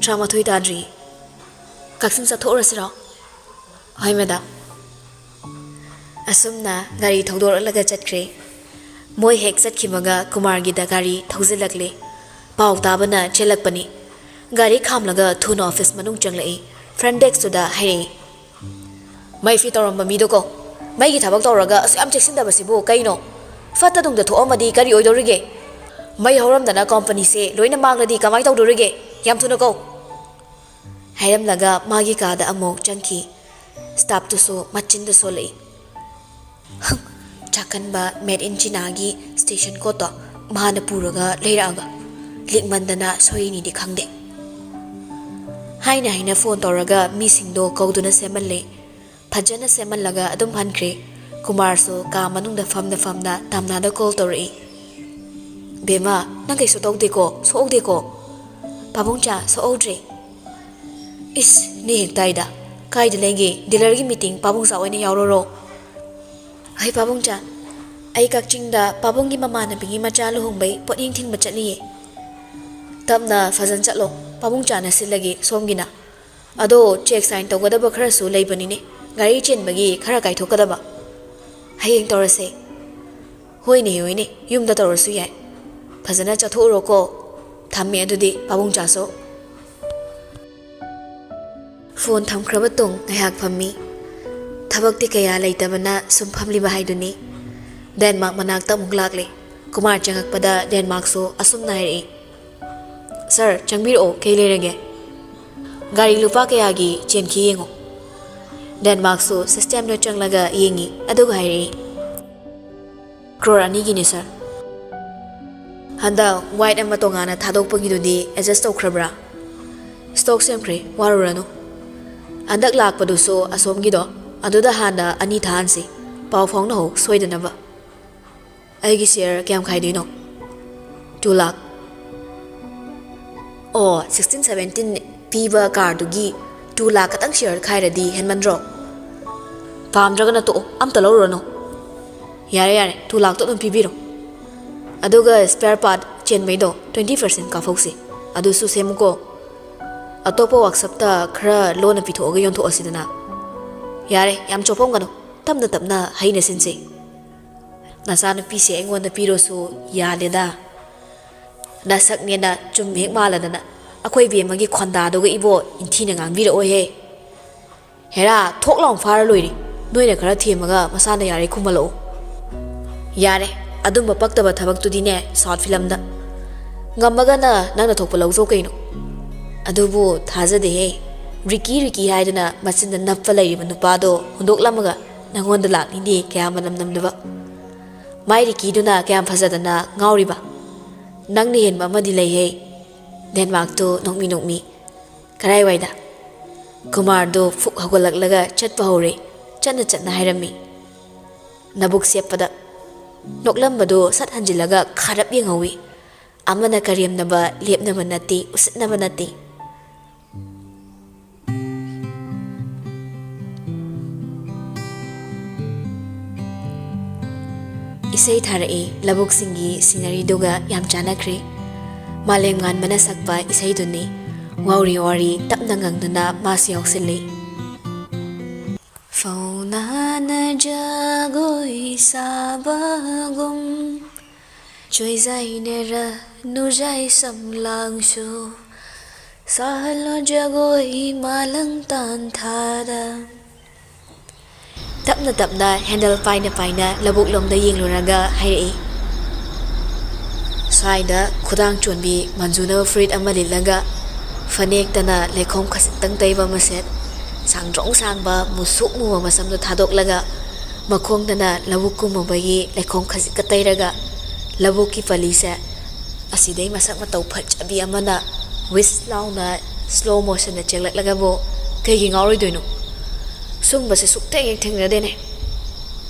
"ꯇꯔꯥꯃꯥꯊꯣꯏ ꯇꯥꯗ꯭ꯔꯤ꯫ ꯀꯛꯆꯤꯡ ꯆꯠꯊꯣꯛꯎꯔꯁꯤꯔꯣ?" "ꯍꯣꯏ ꯃꯦꯗꯥꯝ꯫" ꯑꯁꯨꯝꯅ ꯒꯥꯔꯤ ꯊꯧꯗꯣꯔꯛꯂꯒ ꯆꯠꯈ꯭ꯔꯦ꯫ ꯃꯣꯏ ꯍꯦꯛ ꯆꯠꯈꯤꯕꯒ ꯀꯨꯃꯥꯔꯒꯤꯗ ꯒꯥꯔꯤ ꯊꯧꯖꯤꯜꯂꯛꯂꯦ꯫ ꯄꯥꯎ ꯇꯥꯕꯅ ꯆꯦꯜꯂꯛꯄꯅꯤ꯫ ꯒꯥꯔꯤ ꯈꯥꯝꯂꯒ ꯊꯨꯅ ꯑꯣꯐꯤꯁ ꯃꯅꯨꯡ ꯆꯪꯂꯛꯏ꯫ ꯐ꯭ꯔꯟ ꯗꯦꯁꯛꯇꯨꯗ ꯍꯥꯏꯔꯛꯏ, "ꯃꯩ ꯐꯤ ꯇꯧꯔꯝꯕ ꯃꯤꯗꯣ ꯀꯣ꯫ ꯃꯩꯒꯤ ꯊꯕꯛ ꯇꯧꯔꯒ ꯑꯁꯨꯛ ꯌꯥꯝ ꯆꯦꯛꯁꯤꯟꯗꯕꯁꯤꯕꯨ ꯀꯩꯅꯣ? ꯐꯠꯇ ꯅꯨꯡꯗ ꯊꯣꯛꯑꯝꯃꯗꯤ ꯀꯔꯤ ꯑꯣꯏꯗꯧꯔꯤꯒꯦ? ꯃꯩ ꯍꯧꯔꯝꯗꯅ ꯀꯣꯝꯄꯅꯤꯁꯦ ꯂꯣꯏꯅ ꯃꯥꯡꯂꯗꯤ ꯀꯃꯥꯏ ꯇꯧꯗꯣꯔꯤꯒꯦ? ꯌꯥꯝ ꯊꯨꯅ ꯀꯧ!" ꯍꯥꯏꯔꯝꯂꯒ ꯃꯥꯒꯤ ꯀꯥꯗ ꯑꯃꯨꯛ ꯆꯪꯈꯤ꯫ ꯁ꯭ꯇꯥꯐꯇꯨꯁꯨ ꯃꯆꯤꯟꯗ ꯁꯣꯜꯂꯛꯏ꯫ "ꯍꯝ, ꯆꯥꯛꯀꯟꯕ made in Chinaꯒꯤ ꯁ꯭ꯇꯦꯁꯟ ꯀꯣꯠꯇꯣ ꯃꯥꯅ ꯄꯨꯔꯒ ꯂꯩꯔꯛꯑꯒ꯫ ꯂꯤꯛꯃꯟꯗꯅ ꯁꯣꯏꯔꯤꯅꯤꯗꯤ ꯈꯪꯗꯦ꯫" ꯍꯥꯏꯅ ꯍꯥꯏꯅ ꯐꯣꯟ ꯇꯧꯔꯒ ꯃꯤꯁꯤꯡꯗꯣ ꯀꯧꯗꯨꯅ ꯁꯦꯝꯍꯜꯂꯦ꯫ ꯐꯖꯅ ꯁꯦꯝꯍꯜꯂꯒ ꯑꯗꯨꯝ ꯍꯟꯈ꯭ꯔꯦ꯫ ꯀꯨꯃꯥꯔꯁꯨ ꯀꯥ ꯃꯅꯨꯡꯗ ꯐꯝꯅ ꯐꯝꯅ ꯇꯥꯝꯅꯥꯗ ꯀꯣꯜ ꯇꯧꯔꯛꯏ꯫ "ꯕꯦꯝꯃ, ꯅꯪ ꯀꯩꯁꯨ ꯇꯧꯗꯦꯀꯣ? ꯁꯣꯛꯍꯧꯗꯦꯀꯣ?" "ꯄꯥꯕꯨꯡꯆꯥ, ꯁꯣꯛꯍꯧꯗ꯭ꯔꯦ꯫" "ꯏꯁ, ꯅꯦ ꯍꯦꯛ ꯇꯥꯏꯗ꯫ ꯀꯥꯏꯗ ꯂꯩꯒꯦ? ꯗꯤꯂꯔꯒꯤ ꯃꯤꯇꯤꯡ ꯄꯥꯕꯨꯡꯆꯥ ꯑꯣꯏꯅ ꯌꯥꯎꯔꯨꯔꯣ?" "ꯍꯩ ꯄꯥꯕꯨꯡꯆꯥ, ꯑꯩ ꯀꯛꯆꯤꯡꯗ ꯄꯥꯕꯨꯡꯒꯤ ꯃꯃꯥꯟꯅꯕꯤꯒꯤ ꯃꯆꯥ ꯂꯨꯍꯣꯡꯕꯩ ꯄꯣꯠꯌꯦꯡ ꯊꯤꯟꯕ ꯆꯠꯂꯤꯌꯦ꯫" "ꯇꯞꯅ ꯐꯖꯅ ꯆꯠꯂꯣ, ꯄꯥꯕꯨꯡꯆꯥꯅ ꯁꯤꯜꯂꯒꯦ ꯁꯣꯝꯒꯤꯅ꯫ ꯑꯗꯣ ꯆꯦꯛ ꯁꯥꯏꯟ ꯇꯧꯒꯗꯕ ꯈꯔꯁꯨ ꯂꯩꯕꯅꯤꯅꯦ, ꯒꯥꯔꯤ ꯆꯦꯟꯕꯒꯤ ꯈꯔ ꯀꯥꯏꯊꯣꯛꯀꯗꯕ꯫ ꯍꯌꯦꯡ ꯇꯧꯔꯁꯦ꯫" "ꯍꯣꯏꯅꯦ, ꯍꯣꯏꯅꯦ, ꯌꯨꯝꯗ ꯇꯧꯔꯁꯨ ꯌꯥꯏ꯫ ꯐꯖꯅ ꯆꯠꯊꯣꯛꯎꯔꯣꯀꯣ꯫ ꯊꯝꯃꯦ ꯑꯗꯨꯗꯤ, ꯄꯥꯕꯨꯡꯆꯥꯁꯨ꯫" ꯐꯣꯟ ꯊꯝꯈ꯭ꯔꯕ ꯇꯨꯡ ꯉꯥꯏꯍꯥꯛ ꯐꯝꯃꯤ꯫ ꯊꯕꯛꯇꯤ ꯀꯌꯥ ꯂꯩꯇꯕꯅ ꯁꯨꯝ ꯐꯝꯂꯤꯕ ꯍꯥꯏꯗꯨꯅꯤ꯫ ꯗꯦꯟꯃꯥꯔꯛ ꯃꯅꯥꯛꯇ ꯑꯃꯨꯛ ꯂꯥꯛꯂꯦ꯫ ꯀꯨꯃꯥꯔ ꯆꯪꯉꯛꯄꯗ ꯗꯦꯟꯃꯥꯔꯛꯁꯨ ꯑꯁꯨꯝꯅ ꯍꯥꯏꯔꯛꯏ, "ꯁꯥꯔ, ꯆꯪꯕꯤꯔꯛꯑꯣ, ꯀꯩ ꯂꯩꯔꯒꯦ?" ꯒꯥꯔꯤ ꯂꯨꯄꯥ ꯀꯌꯥꯒꯤ ꯆꯦꯟꯈꯤ ꯌꯦꯡꯉꯨ꯫ ꯗꯦꯟꯃꯥꯔꯛꯁꯨ ꯁꯤꯁꯇꯦꯝꯗ ꯆꯪꯂꯒ ꯌꯦꯡꯉꯤ, ꯑꯗꯨꯒ ꯍꯥꯏꯔꯛꯏ, "ꯀ꯭ꯔꯣꯔ ꯑꯅꯤꯒꯤꯅꯦ, ꯁꯥꯔ꯫" "ꯍꯟꯗꯛ ꯋꯥꯏꯠ ꯑꯃ ꯇꯣꯉꯥꯟꯅ ꯊꯥꯗꯣꯛꯄꯒꯤꯗꯨꯗꯤ ꯑꯦꯗꯖꯁ ꯇꯧꯈ꯭ꯔꯕ꯭ꯔꯥ?" "ꯁ꯭ꯇꯣꯛ ꯁꯦꯝꯈ꯭ꯔꯦ, ꯋꯥꯔꯨꯔꯅꯨ꯫ ꯍꯟꯗꯛ ꯂꯥꯛꯄꯗꯨꯁꯨ ꯑꯁꯣꯝꯒꯤꯗꯣ, ꯑꯗꯨꯗ ꯍꯥꯟꯅ ꯑꯅꯤ ꯊꯥꯍꯟꯁꯤ꯫ ꯄꯥꯎ ꯐꯥꯎꯅꯍꯧ ꯁꯣꯏꯗꯅꯕ꯫" "ꯑꯩꯒꯤ ꯁꯤꯌꯔ ꯀꯌꯥꯝ ꯈꯥꯏꯗꯣꯏꯅꯣ?" "ꯇꯨ ꯂꯥꯛ꯫" "ꯑꯣ, ꯁꯤꯛꯁꯇꯤꯟ ꯁꯚꯦꯟꯇꯤꯟ ꯄꯤꯕ ꯀꯥꯔꯗꯨꯒꯤ ꯇꯨ ꯂꯥꯛ ꯈꯛꯇꯪ ꯁꯤꯌꯔ ꯈꯥꯏꯔꯗꯤ ꯍꯦꯟꯃꯟꯗ꯭ꯔꯣ?" "ꯄꯥꯝꯗ꯭ꯔꯒꯅ ꯇꯣꯛꯑꯣ, ꯑꯝꯇ ꯂꯧꯔꯨꯔꯅꯨ꯫" "ꯌꯥꯔꯦ, ꯌꯥꯔꯦ, ꯇꯨ ꯂꯥꯛꯇꯣ ꯑꯗꯨꯝ ꯄꯤꯕꯤꯔꯣ꯫ ꯑꯗꯨꯒ ꯁ꯭ꯄꯦꯌꯔ ꯄꯥꯔꯠ ꯆꯦꯟꯕꯩꯗꯣ ꯇ꯭ꯋꯦꯟꯇꯤ ꯄꯥꯔꯁꯦꯟ ꯀꯥꯞꯍꯧꯁꯤ, ꯑꯗꯨꯁꯨ ꯁꯦꯝꯃꯨꯀꯣ꯫ ꯑꯇꯣꯞꯄ ꯋꯥꯛꯁꯣꯞꯇ ꯈꯔ ꯂꯣꯟꯅ ꯄꯤꯊꯣꯛꯑꯒ ꯌꯣꯟꯊꯣꯛꯑꯁꯤꯗꯅ꯫" "ꯌꯥꯔꯦ, ꯌꯥꯝ ꯆꯣꯞꯄꯝꯒꯅꯨ, ꯇꯞꯅ ꯇꯞꯅ ꯍꯩꯅ ꯁꯤꯟꯁꯤ꯫ ꯅꯆꯥꯅꯨꯄꯤꯁꯦ ꯑꯩꯉꯣꯟꯗ ꯄꯤꯔꯣꯁꯨ ꯌꯥꯗꯦꯗ꯫ ꯅꯁꯛꯅꯦꯅ ꯆꯨꯝ ꯍꯦꯛ ꯃꯥꯜꯂꯗꯅ ꯑꯩꯈꯣꯏ ꯕꯦꯝꯃꯒꯤ ꯈꯣꯟꯗꯥꯗꯨꯒ ꯏꯕꯣ ꯏꯟꯊꯤꯅ ꯉꯥꯡꯕꯤꯔꯛꯑꯣꯏꯍꯦ꯫ ꯍꯦꯔꯥ, ꯊꯣꯛ ꯂꯥꯎ ꯐꯥꯔ ꯂꯣꯏꯔꯦ꯫ ꯅꯣꯏꯅ ꯈꯔ ꯊꯦꯝꯃꯒ ꯃꯁꯥꯅ ꯌꯥꯔꯦ ꯈꯨꯝꯍꯜꯂꯛꯑꯣ꯫" "ꯌꯥꯔꯦ, ꯑꯗꯨꯝꯕ ꯄꯛꯇꯕ ꯊꯕꯛꯇꯨꯗꯤꯅꯦ ꯁꯥꯎꯠ ꯐꯤꯂꯝꯗ꯫ ꯉꯝꯃꯒꯅ ꯅꯪꯅ ꯊꯣꯛꯄ ꯂꯧꯖꯧ ꯀꯩꯅꯣ꯫" "ꯑꯗꯨꯕꯨ ꯊꯥꯖꯗꯦꯍꯦ꯫ ꯔꯤꯀꯤ ꯔꯤꯀꯤ ꯍꯥꯏꯗꯅ ꯃꯆꯤꯟꯗ ꯅꯞꯄ ꯂꯩꯔꯤꯕ ꯅꯨꯄꯥꯗꯣ ꯍꯨꯟꯗꯣꯛꯂꯝꯃꯒ ꯅꯪꯉꯣꯟꯗ ꯂꯥꯛꯂꯤꯅꯦ ꯀꯌꯥ ꯃꯅꯝ ꯅꯝꯗꯕ꯫ ꯃꯥꯏ ꯔꯤꯀꯤꯗꯨꯅ ꯀꯌꯥꯝ ꯐꯖꯗꯅ ꯉꯥꯎꯔꯤꯕ꯫ ꯅꯪꯅ ꯍꯦꯟꯕ ꯑꯃꯗꯤ ꯂꯩꯍꯦ꯫" ꯗꯦꯟꯃꯥꯔꯛꯇꯨ ꯅꯣꯛꯃꯤ ꯅꯣꯛꯃꯤ꯫ "ꯀꯔꯥꯏꯋꯥꯏꯗ?" ꯀꯨꯃꯥꯔꯗꯨ ꯐꯨꯛ ꯍꯧꯒꯠꯂꯛꯂꯒ ꯆꯠꯄ ꯍꯧꯔꯦ꯫ ꯆꯠꯅ ꯆꯠꯅ ꯍꯥꯏꯔꯝꯃꯤ꯫ ꯅꯕꯨꯛ ꯁꯦꯞꯄꯗ ꯅꯣꯛꯂꯝꯕꯗꯨ ꯁꯠ ꯍꯟꯖꯤꯜꯂꯒ ꯈꯥꯔꯞ ꯌꯦꯡꯍꯧꯋꯤ꯫ ꯑꯃꯅ ꯀꯔꯦꯝꯅꯕ ꯂꯦꯞꯅꯕ ꯅꯠꯇꯦ, ꯎꯁꯤꯠꯅꯕ ꯅꯠꯇꯦ꯫ ꯏꯁꯩ ꯊꯥꯔꯛꯏ꯫ ꯂꯧꯕꯨꯛꯁꯤꯡꯒꯤ ꯁꯤꯅꯔꯤꯗꯨꯒ ꯌꯥꯝ ꯆꯥꯟꯅꯈ꯭ꯔꯦ꯫ ꯃꯥꯂꯦꯝꯉꯥꯟꯕꯅ ꯁꯛꯄ ꯏꯁꯩꯗꯨꯅꯤ꯫ ꯋꯥꯎꯔꯤ ꯋꯥꯎꯔꯤ ꯇꯞꯅ ꯉꯪꯗꯨꯅ ꯃꯥꯁꯨ ꯌꯥꯎꯁꯤꯜꯂꯤ꯫ ꯐꯧꯅꯥꯅ ꯖꯒꯣꯏ ꯁꯥꯕꯒꯨꯝ, ꯆꯣꯏꯖꯥꯏꯅꯔ ꯅꯨꯖꯥꯏ ꯁꯝꯂꯥꯡꯁꯨ, ꯁꯥꯍꯜꯂꯣ ꯖꯒꯣꯏ ꯃꯥꯂꯪ ꯇꯥꯟꯊꯥꯗ꯫ ꯇꯞꯅ ꯇꯞꯅ ꯍꯦꯟꯗꯜ ꯄꯥꯏꯅ ꯄꯥꯏꯅ ꯂꯧꯕꯨꯛꯂꯣꯝꯗ ꯌꯦꯡꯂꯨꯔꯒ ꯍꯥꯏꯔꯛꯏ꯫ ꯁ꯭ꯋꯥꯏꯗ ꯈꯨꯗꯥꯡ ꯆꯣꯟꯕꯤ ꯃꯟꯖꯨꯅꯕ ꯐꯨꯔꯤꯠ ꯑꯃ ꯂꯤꯠꯂꯒ ꯐꯅꯦꯛꯇꯅ ꯂꯩꯈꯣꯝ ꯈꯖꯤꯛꯇꯪ ꯇꯩꯕ ꯃꯁꯦꯠ, ꯁꯥꯡꯗ꯭ꯔꯣꯡ ꯁꯥꯡꯕ ꯃꯨꯁꯨꯛ ꯃꯨꯕ ꯃꯁꯝꯗꯨ ꯊꯥꯗꯣꯛꯂꯒ, ꯃꯈꯣꯡꯗꯅ ꯂꯧꯕꯨꯛ ꯀꯨꯝꯃꯨꯕꯒꯤ ꯂꯩꯈꯣꯝ ꯈꯖꯤꯛꯀ ꯇꯩꯔꯒ, ꯂꯧꯕꯨꯛꯀꯤ ꯄꯂꯤꯁꯦ ꯑꯁꯤꯗꯩ ꯃꯁꯛ ꯃꯇꯧ ꯐꯖꯕꯤ ꯑꯃꯅ ꯋꯤꯁ ꯂꯥꯎꯅ ꯁ꯭ꯂꯣ ꯃꯣꯁꯟꯗ ꯆꯦꯜꯂꯛꯂꯒꯕꯨ ꯀꯩꯒꯤ ꯉꯥꯎꯔꯣꯏꯗꯣꯏꯅꯣ? ꯁꯨꯝꯕꯁꯦ ꯁꯨꯛꯊꯦꯡ ꯍꯦꯛ ꯊꯦꯡꯅꯗꯦꯅꯦ꯫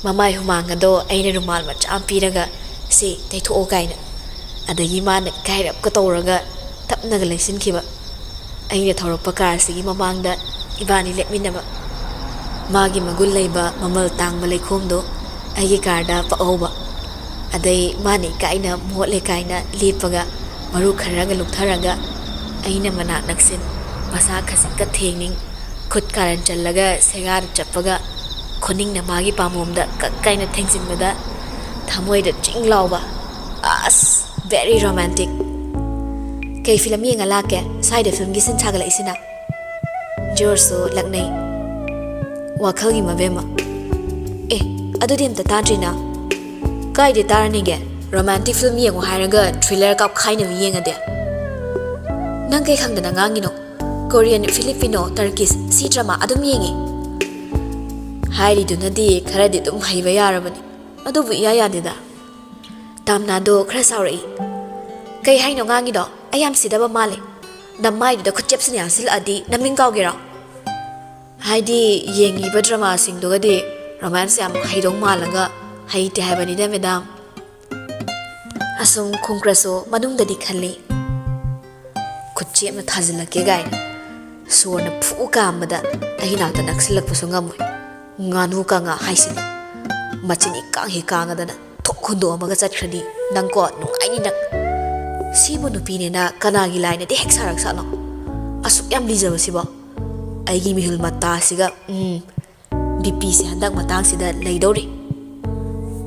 ꯃꯃꯥꯏ ꯍꯨꯃꯥꯡ ꯑꯗꯣ ꯑꯩꯅ ꯔꯨꯃꯥꯜ ꯃꯆꯥ ꯑꯃ ꯄꯤꯔꯒ, "ꯁꯤ ꯇꯩꯊꯣꯛꯑꯣ" ꯀꯥꯏꯅ꯫ ꯑꯗꯒꯤ ꯃꯥꯅ ꯏꯀꯥꯏꯔꯞꯀ ꯇꯧꯔꯒ ꯇꯞꯅꯒ ꯂꯩꯁꯤꯟꯈꯤꯕ꯫ ꯑꯩꯅ ꯊꯧꯔꯛꯄ ꯀꯥꯔꯁꯤꯒꯤ ꯃꯃꯥꯡꯗ ꯏꯕꯥꯅꯤ ꯂꯦꯞꯃꯤꯟꯅꯕ꯫ ꯃꯥꯒꯤ ꯃꯒꯨꯟ ꯂꯩꯕ ꯃꯃꯜ ꯇꯥꯡꯕ ꯂꯩꯈꯣꯝꯗꯣ ꯑꯩꯒꯤ ꯀꯥꯔꯗ ꯄꯛꯍꯧꯕ꯫ ꯑꯗꯩ ꯃꯥꯅ ꯏꯀꯥꯏꯅ ꯃꯣꯠꯂꯦ ꯀꯥꯏꯅ ꯂꯦꯞꯄꯒ ꯃꯔꯨ ꯈꯔꯒ ꯂꯨꯞꯊꯔꯒ ꯑꯩꯅ ꯃꯅꯥꯛ ꯅꯛꯁꯤꯟ, ꯃꯁꯥ ꯈꯖꯤꯛꯀ ꯊꯦꯡꯅꯤꯡ, ꯈꯨꯠ ꯀꯥꯔꯟ ꯆꯜꯂꯒ ꯁꯦꯒꯥꯗ ꯆꯞꯄꯒ ꯈꯨꯅꯤꯡꯅ ꯃꯥꯒꯤ ꯄꯥꯝꯕꯣꯝꯗ ꯀꯛ ꯀꯥꯏꯅ ꯊꯦꯡꯖꯤꯟꯕꯗ ꯊꯃꯣꯏꯗ ꯆꯤꯡ ꯂꯥꯎꯕ꯫ ꯑꯁ, very romantic꯫ "ꯀꯩ ꯐꯤꯂꯝ ꯌꯦꯡꯉ ꯂꯥꯛꯀꯦ? ꯁ꯭ꯋꯥꯏꯗ ꯐꯤꯂꯝꯒꯤ ꯁꯤꯟ ꯁꯥꯒꯠꯂꯛꯏꯁꯤꯅ?" ꯖꯣꯔꯖꯁꯨ ꯂꯛꯅꯩ꯫ ꯋꯥꯈꯜꯒꯤ ꯃꯕꯦꯝꯃ꯫ "ꯑꯦ, ꯑꯗꯨꯗꯤ ꯑꯝꯇ ꯇꯥꯗ꯭ꯔꯤꯅ?" "ꯀꯥꯏꯗ ꯇꯥꯔꯅꯤꯒꯦ? ꯔꯣꯃꯥꯟꯇꯤꯛ ꯐꯤꯂꯝ ꯌꯦꯡꯉꯨ ꯍꯥꯏꯔꯒ ꯊ꯭ꯔꯤꯂꯔ ꯀꯥꯞꯈꯥꯏꯅꯕꯤ ꯌꯦꯡꯉꯗꯤ?" "ꯅꯪ ꯀꯩ ꯈꯪꯗꯅ ꯉꯥꯡꯉꯤꯅꯣ? ꯀꯣꯔꯤꯌꯟ, ꯐꯤꯂꯤꯄꯤꯅꯣ, ꯇꯔꯀꯤꯁ, ꯁꯤ ꯗ꯭ꯔꯃꯥ ꯑꯗꯨꯝ ꯌꯦꯡꯉꯤ꯫ ꯍꯥꯏꯔꯤꯗꯨꯅꯗꯤ ꯈꯔꯗꯤ ꯑꯗꯨꯝ ꯍꯩꯕ ꯌꯥꯔꯕꯅꯤ, ꯑꯗꯨꯕꯨ ꯏꯌꯥ ꯌꯥꯗꯦꯗ꯫" ꯇꯥꯝꯅꯥꯗꯣ ꯈꯔ ꯁꯥꯎꯔꯛꯏ꯫ "ꯀꯩ ꯍꯥꯏꯅꯣ ꯉꯥꯡꯉꯤꯗꯣ? ꯑꯩ ꯌꯥꯝ ꯁꯤꯗꯕ ꯃꯥꯜꯂꯦ꯫ ꯅꯃꯥꯏꯗꯨꯗ ꯈꯨꯠꯆꯦꯞꯁꯤꯅ ꯌꯥꯟꯁꯤꯜꯂꯛꯑꯗꯤ ꯅꯃꯤꯡ ꯀꯥꯎꯒꯦꯔꯣ?" "ꯍꯥꯏꯗꯤ ꯌꯦꯡꯉꯤꯕ ꯗ꯭ꯔꯃꯥꯁꯤꯡꯗꯨꯒꯗꯤ ꯔꯣꯃꯥꯟꯁ ꯌꯥꯝ ꯍꯩꯗꯧ ꯃꯥꯜꯂꯒ ꯍꯩꯇꯦ ꯍꯥꯏꯕꯅꯤꯗ, ꯃꯦꯗꯥꯝ꯫" ꯑꯁꯨꯝ ꯈꯨꯝꯈ꯭ꯔꯁꯨ ꯃꯅꯨꯡꯗꯗꯤ ꯈꯜꯂꯤ, "ꯈꯨꯠꯆꯦꯞꯅ ꯊꯥꯖꯤꯜꯂꯛꯀꯦ" ꯀꯥꯏꯅ꯫ ꯁꯣꯔꯅ ꯐꯨ ꯀꯥꯝꯕꯗ ꯑꯩ ꯅꯥꯛꯇ ꯅꯛꯁꯤꯜꯂꯛꯄꯁꯨ ꯉꯝꯃꯣꯏ꯫ ꯉꯥꯅꯨ ꯀꯥꯡꯉꯥ ꯍꯥꯏꯁꯤꯅꯤ꯫ ꯃꯆꯤꯟ ꯏꯀꯥꯡ ꯍꯦꯛ ꯀꯥꯡꯉꯗꯅ ꯊꯣꯛ ꯍꯨꯟꯗꯣꯛꯑꯝꯃꯒ ꯆꯠꯈ꯭ꯔꯗꯤ ꯅꯪꯀꯣ ꯅꯨꯡꯉꯥꯏꯅꯤ ꯅꯪ꯫ ꯁꯤꯕꯨ ꯅꯨꯄꯤꯅꯦꯅ ꯀꯅꯥꯒꯤ ꯂꯥꯏꯅꯗꯤ ꯍꯦꯛ ꯁꯥꯔꯛ ꯁꯥꯠꯅꯣ? ꯑꯁꯨꯛ ꯌꯥꯝ ꯂꯤꯖꯕꯁꯤꯕꯣ? ꯑꯩꯒꯤ ꯃꯤꯍꯨꯜ ꯃꯇꯥꯁꯤꯒ, ꯎꯝ, ꯕꯤ ꯄꯤꯁꯦ ꯍꯟꯗꯛ ꯃꯇꯥꯡꯁꯤꯗ ꯂꯩꯗꯧꯔꯤ꯫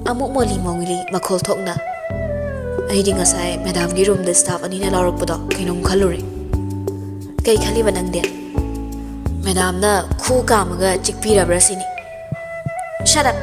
ꯑꯃꯨꯛ ꯃꯣꯂꯤ ꯃꯣꯂꯤ ꯃꯈꯣꯜ ꯊꯣꯛꯅ, ꯑꯩꯗꯤ ꯉꯁꯥꯏ ꯃꯦꯗꯥꯝꯒꯤ ꯔꯨꯝꯗ ꯁ꯭ꯇꯥꯐ ꯑꯅꯤꯅ ꯂꯥꯎꯔꯛꯄꯗꯣ ꯀꯩꯅꯣꯝ ꯈꯜꯂꯨꯔꯦ꯫ ꯀꯩ ꯈꯜꯂꯤꯕ ꯅꯪꯗꯤ? ꯃꯦꯗꯥꯝꯅ ꯈꯨ ꯀꯥꯝꯃꯒ ꯆꯤꯛꯄꯤꯔꯕ꯭ꯔꯥ ꯁꯤꯅꯤ꯫ Shut up!